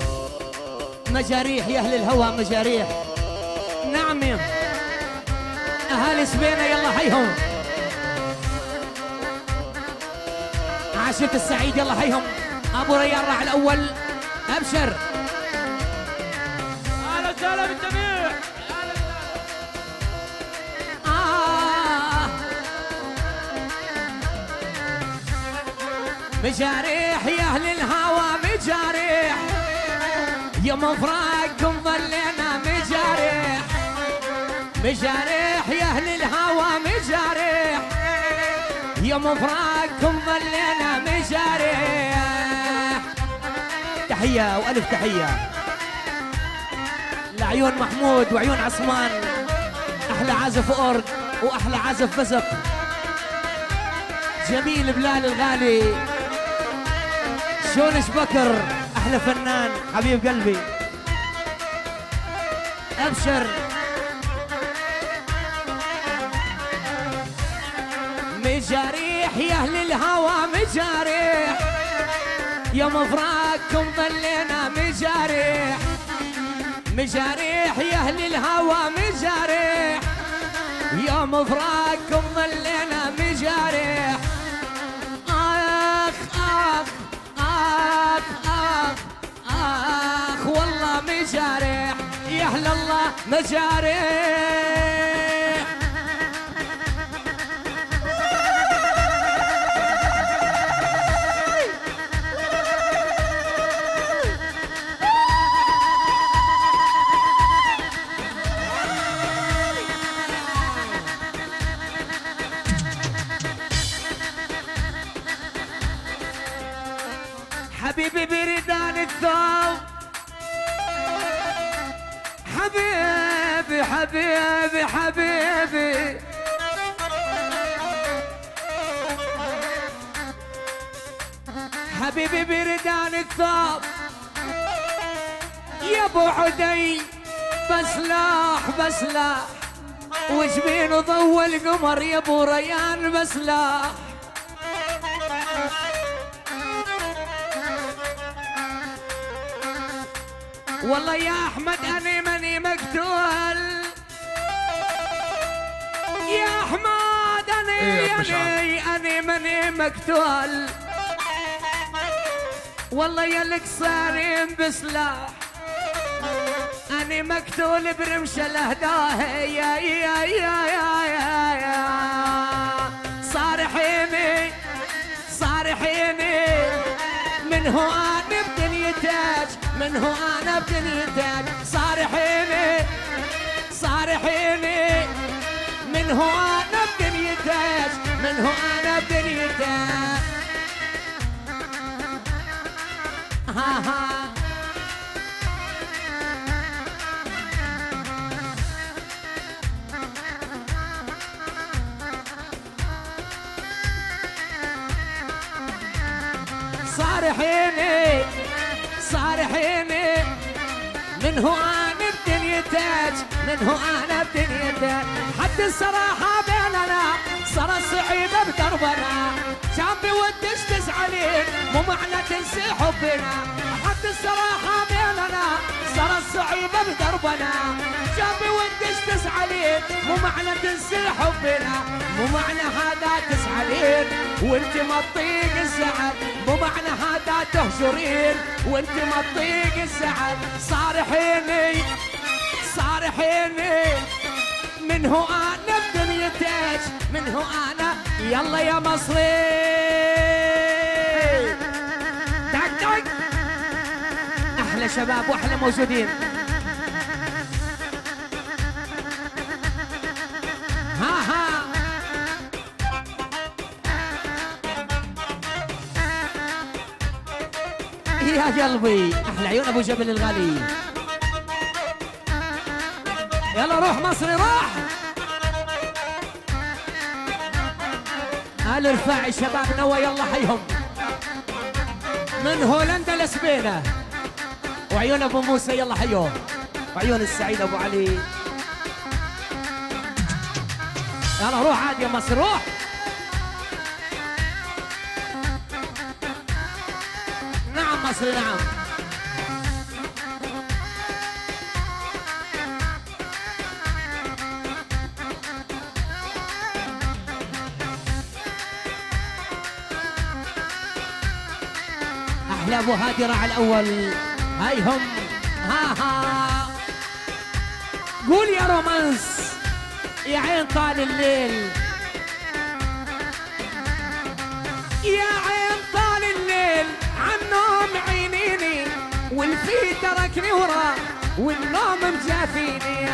مجاريح يا اهل الهوى مجاريح نعم اهالي سبينه يلا حيهم عاشت السعيد يلا حيهم ابو ريان راح الاول ابشر اهلا وسهلا بالجميع مجاريح يا اهل الهوى مجاريح يوم فراقكم ظلينا مجاريح مجاريح يا اهل الهوى مجاريح يوم فراقكم ظلينا مجاريح تحية والف تحية لعيون محمود وعيون عثمان احلى عازف اورج واحلى عازف بزق جميل بلال الغالي شونش بكر احلى فنان حبيب قلبي ابشر مجاريح يا اهل الهوى مجاريح يوم فراقكم ظلينا مجاريح مجاريح يا اهل الهوى مجاريح يوم فراقكم ظلينا مجاريح اخ اخ اخ اخ اخ والله مجاريح يا اهل الله مجاريح حبيبي بردان الثوب حبيبي حبيبي حبيبي حبيبي بردان الثوب يا ابو عدي بسلاح بسلاح وجبين ضوى القمر يا ابو ريان بسلاح والله يا احمد اني ماني مقتول يا احمد اني ماني مقتول والله يا القصارين بسلاح اني مقتول برمش الاهداه يا يا يا يا يا يا صارحيني صارحيني من هو انا بدنيتك من هو انا بدنيتك صارحيني صارحيني من هو انا بدنيتك من هو انا بدنيتك ها ها صارحيني صارحيني من هو انا بدنيتك من هو انا بدنيتك حتى الصراحه بيننا صار الصعيبه بدربنا كان بودش تزعلين مو معنى تنسي حبنا حتى الصراحه بيننا صار الصعيبه بدربنا كان بودش تزعلين مو معنى تنسي حبنا مو معنى هذا تزعلين وانت ما تطيق الزعل مو معنى هذا تهجرين وانت ما تطيق الزعل صارحيني صارحيني من هو انا بدنيتك من هو انا يلا يا مصري تك تك احلى شباب واحلى موجودين ها ها يا قلبي احلى عيون ابو جبل الغالي يلا روح مصري روح آل رفاعي شباب نوى يلا حيهم من هولندا لسبينة وعيون ابو موسى يلا حيوه وعيون السعيد ابو علي يلا روح عادي يا مصر روح نعم مصري نعم احلى ابو هادي راعي الاول هاي هم ها ها قول يا رومانس يا عين طال الليل يا عين طال الليل عالنوم عينيني والفي تركني وراه والنوم مجافيني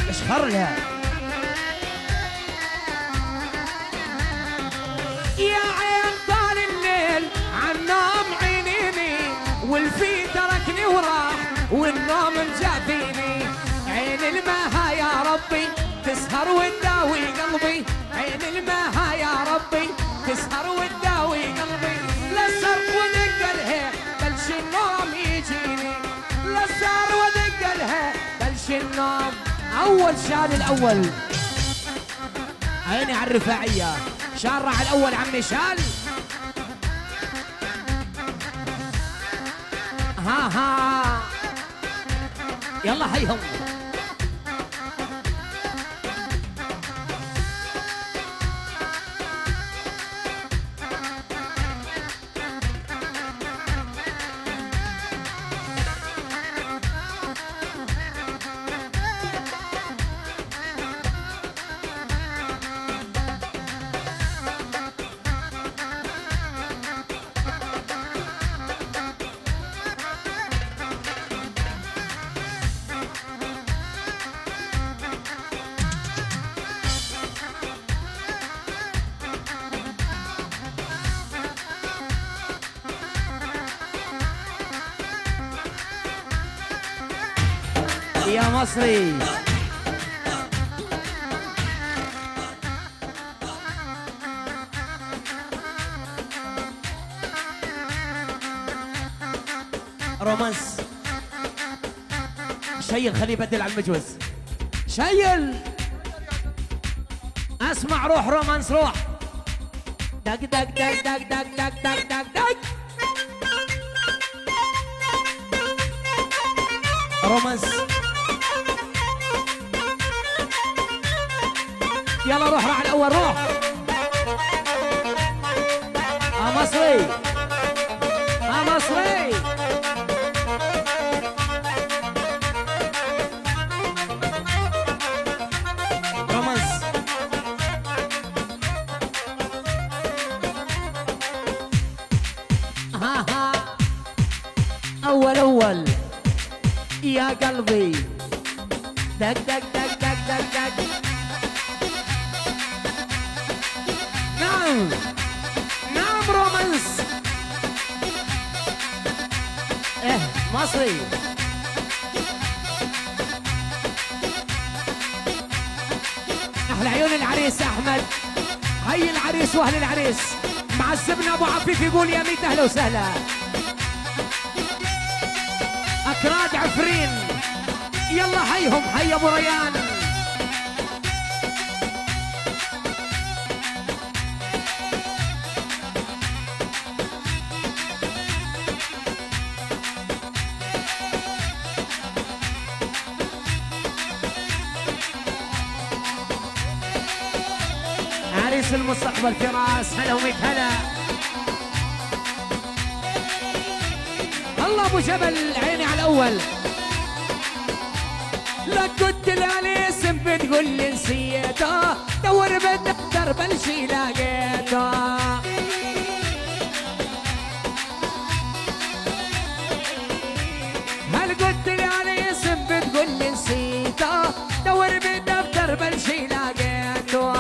ايش خر لها يا عين طال الليل عالنوم عينيني والفي تركني وراه والنوم مجافيني عين المها يا ربي تسهر وتداوي قلبي عين المها يا ربي تسهر وتداوي قلبي لا صرف ودق لها بلش النوم يجيني لا صار ودق لها بلش النوم اول شال الاول عيني على الرفاعيه شارع الاول عمي شال ها ها يلا هيهم يا مصري. رومانس شيل، خليه يبدل على المجوز. شيل اسمع، روح رومانس روح. دق دق دق دق دق دق دق دق دق. رومانس يلا روح، راح الاول روح. مصري مصري. رومانس ها ها. اول يا قلبي دق دق دق دق دق دق. نعم نعم رومانس. مصري. احلى عيون العريس احمد. هي العريس واهل العريس. معذبنا ابو عفيف يقول يا ميت اهلا وسهلا. اكراد عفرين يلا هيهم، هيا ابو ريان. عريس المستقبل فراس، هلا وميت هلا. الله ابو جبل عيني على الاول. لك قلت لها الاسم بتقول لي نسيته، دور بالدفتر بل شي لقيته. هل قلت لها الاسم بتقول لي نسيته، دور بالدفتر بل شي لقيته.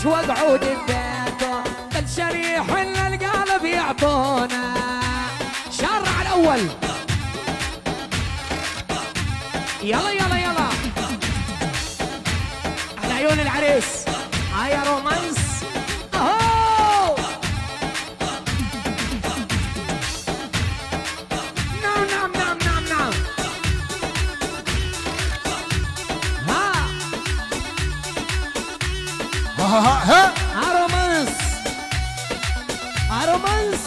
واقعود ببيته بل شريح ولا القلب يعطونا. شرع على الاول يلا يلا يلا. على عيون العريس هيا رومانس. اهو نعم نعم نعم نعم نعم. ها رومانس رومانس.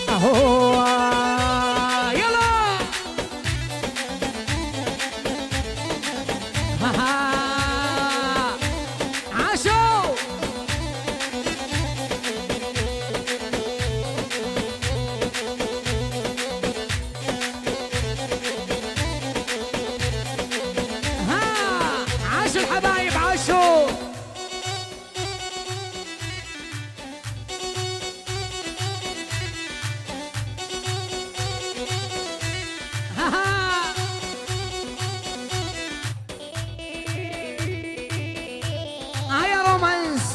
اهو يلا. ها عاشوا. الحبايب عاشوا. يا رومانس.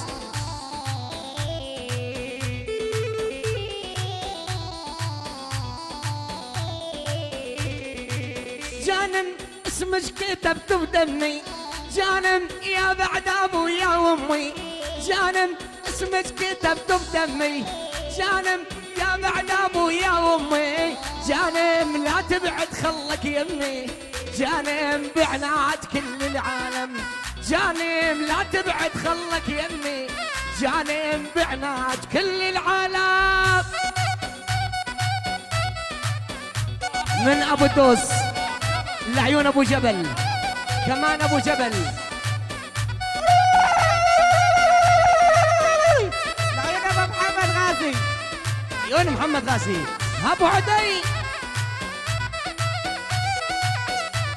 جانم اسمك كتبته بدمي، جانم يا بعد ابويا وامي. جانم اسمك كتبته بدمي، جانم يا بعد ابويا وامي. جانم لا تبعد خلك يمي، جانم بعناد كل العالم. جانم لا تبعد خلك يمي، جانم بعناد كل العالم. من ابو دوس لعيون ابو جبل، كمان ابو جبل لعيون ابو محمد غازي. عيون محمد غازي. ابو عدي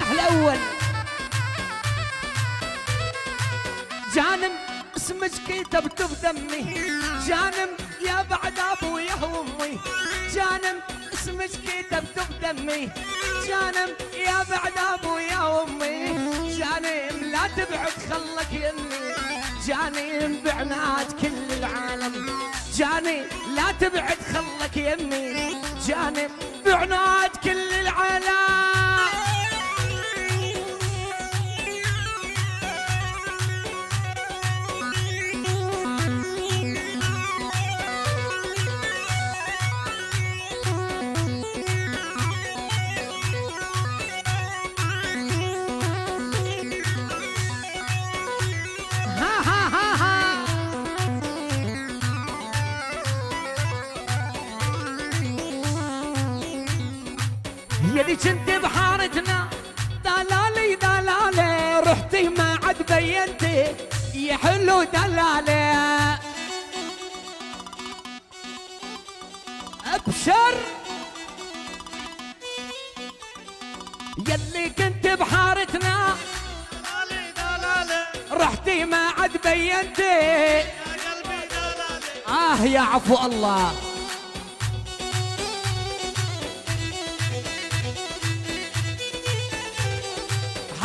احلى اول. جانم اسمك كتبته بدمي، جانم يا بعد ابويا وامي. جانم اسمك كتبته بدمي جانم يا بعد ابو يا امي جانم لا تبعد خلك يمي جانم بعناد كل العالم جاني لا تبعد خلك يمي جانم بعناد كل العالم يلي كنت بحارتنا دلالي دلالي رحتي ما عاد بينتي يا حلو دلالي ابشر يلي كنت بحارتنا دلالي دلالي رحتي ما عاد بينتي يا قلبي دلالي يا عفو الله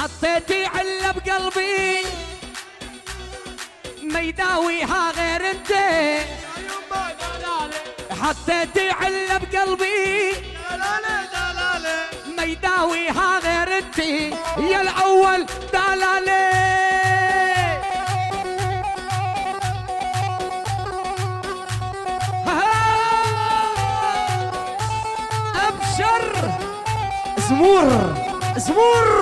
حطيتي علة بقلبي ما يداويها غير انت يا يما دلالي حطيتي علة بقلبي دلالي دلالي ما يداويها غير انت يا الاول دلالي ابشر زمور زمور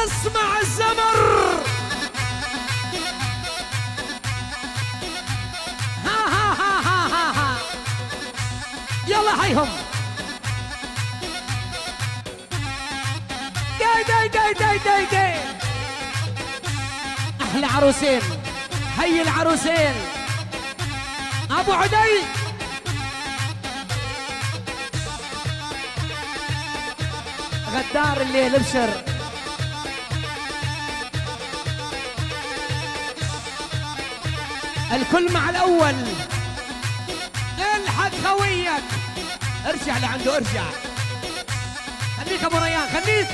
اسمع الزمر ها يلا هيهم داي احلى عروسين هي العروسين ابو عدي غدار الليل ابشر الكل مع الاول الحق خويك ارجع لعنده ارجع خليك ابو ريان خليك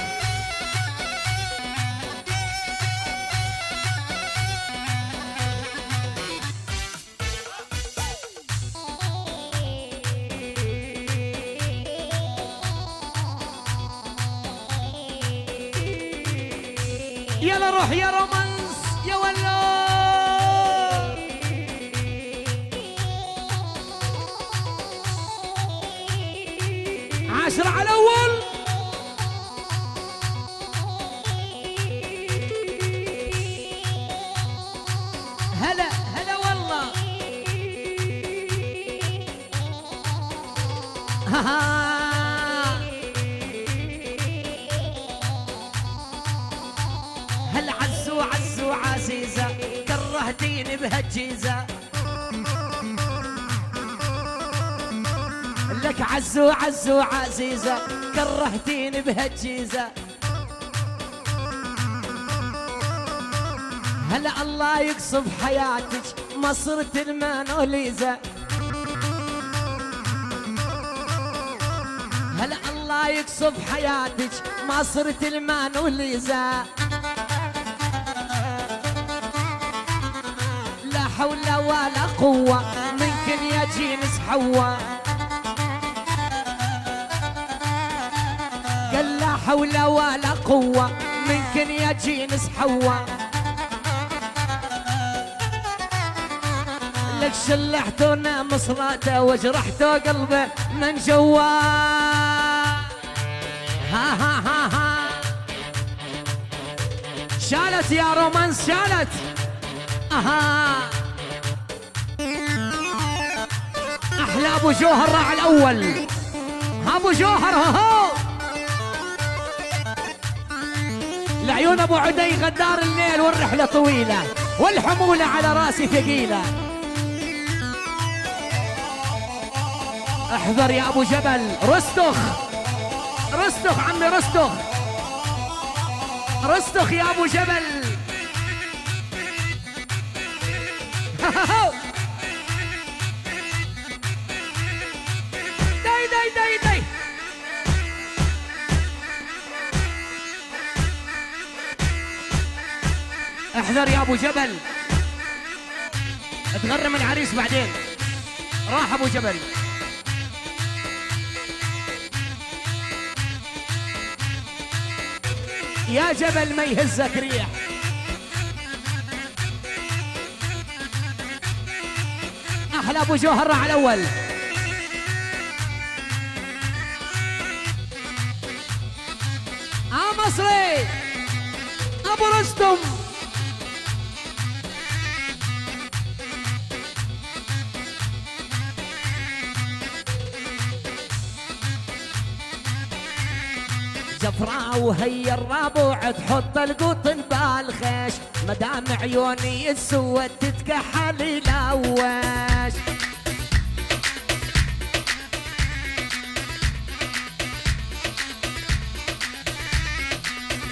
يلا روح يا رومانس يا ولو عشرة على الأول هلا هلا والله هل عزو عزو عزيزة كرهتيني بهالجيزة لك عزو عزو عزيزة كرهتيني بهالجيزة هلا الله يقصف حياتك ما صرت المانوليزا هلا الله يقصف حياتك ما صرت المانوليزا لا حول ولا قوة منكن يا جينس حوا قال لا حول ولا قوة منكن يا جينس حوا لك شلحتونا مصراته وجرحتو قلبه من جوا ها شالت يا رومانس شالت احلى ابو جوهر راح الاول ابو جوهر هو لعيون ابو عدي غدار الليل والرحله طويله والحموله على راسي ثقيله احذر يا ابو جبل رستخ رستخ عمي رستخ رستخ يا ابو جبل احذر يا ابو جبل، تغرم العريس بعدين. راح ابو جبل. يا جبل ما يهزك ريح. احلى ابو جوهر على الاول. مصري ابو رستم. جفراء وهي الربوع تحط القطن بالخيش، مدام عيوني السود تتكحل يلوش.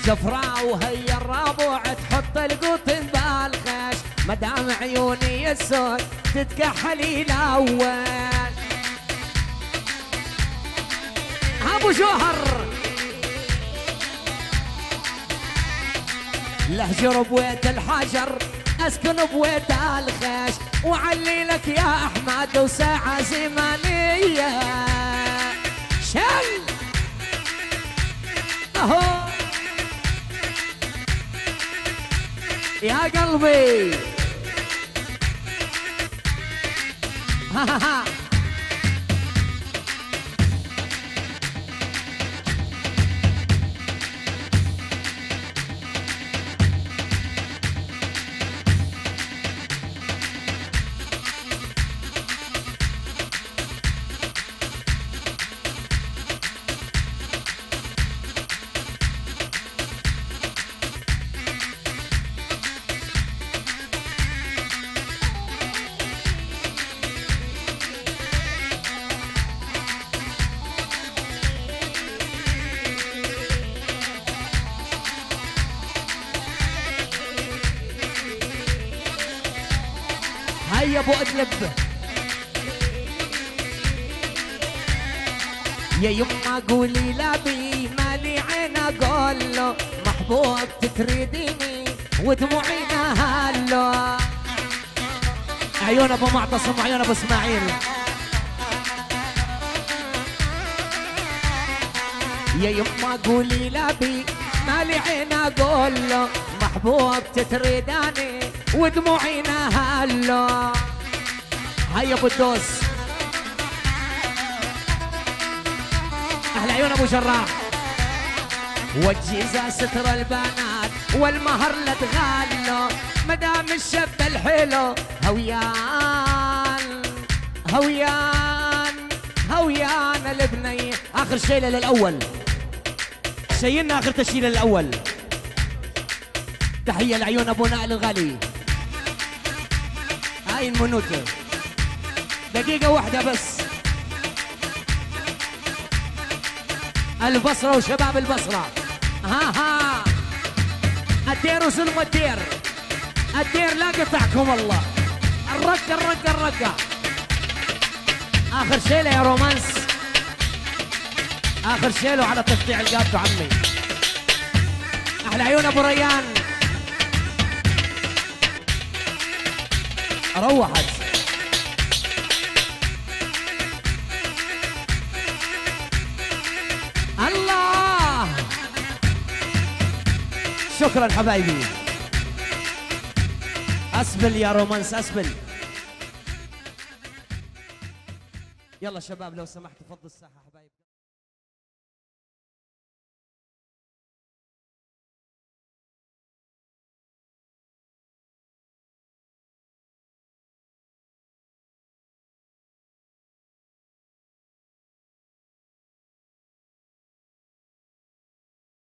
جفراء وهي الربوع تحط القطن بالخيش، مدام عيوني السود تتكحل يلوش. ابو جوهر لهجر بويت الحجر، اسكن بويت الخيش، وعلي لك يا احمد وساعة زمانية. شل اهو يا قلبي. ها ها ها. هيا ابو ادلب. يا يما قولي لابي مالي عين اقول له، محبوب تريديني ودموعي نهله. عيون ابو معتصم وعيون ابو اسماعيل. يا يما قولي لابي مالي عين اقول له، محبوب تريداني ودموعي نهله. هيا ابو الدوس. احلى عيون ابو جراح. والجيزه ستر البنات والمهر لا تغالوا، مدام الشاب الحلو هويان هويان هويان البنيه. اخر شيله للاول، شيلنا اخر تشيله للاول. تحيه لعيون ابو نائل الغالي. هاي المنوتة دقيقة واحدة بس. البصرة وشباب البصرة. ها الدير وسلم الدير. الدير لا قطعكم الله. الرقة. آخر شيلة يا رومانس. آخر شيلة على تقطيع القاب عمي. أحلى عيون أبو ريان. روحت. الله. شكرا حبايبي. اسبل يا رومانس اسبل. يلا شباب لو سمحت فضوا الساحه حبايبي.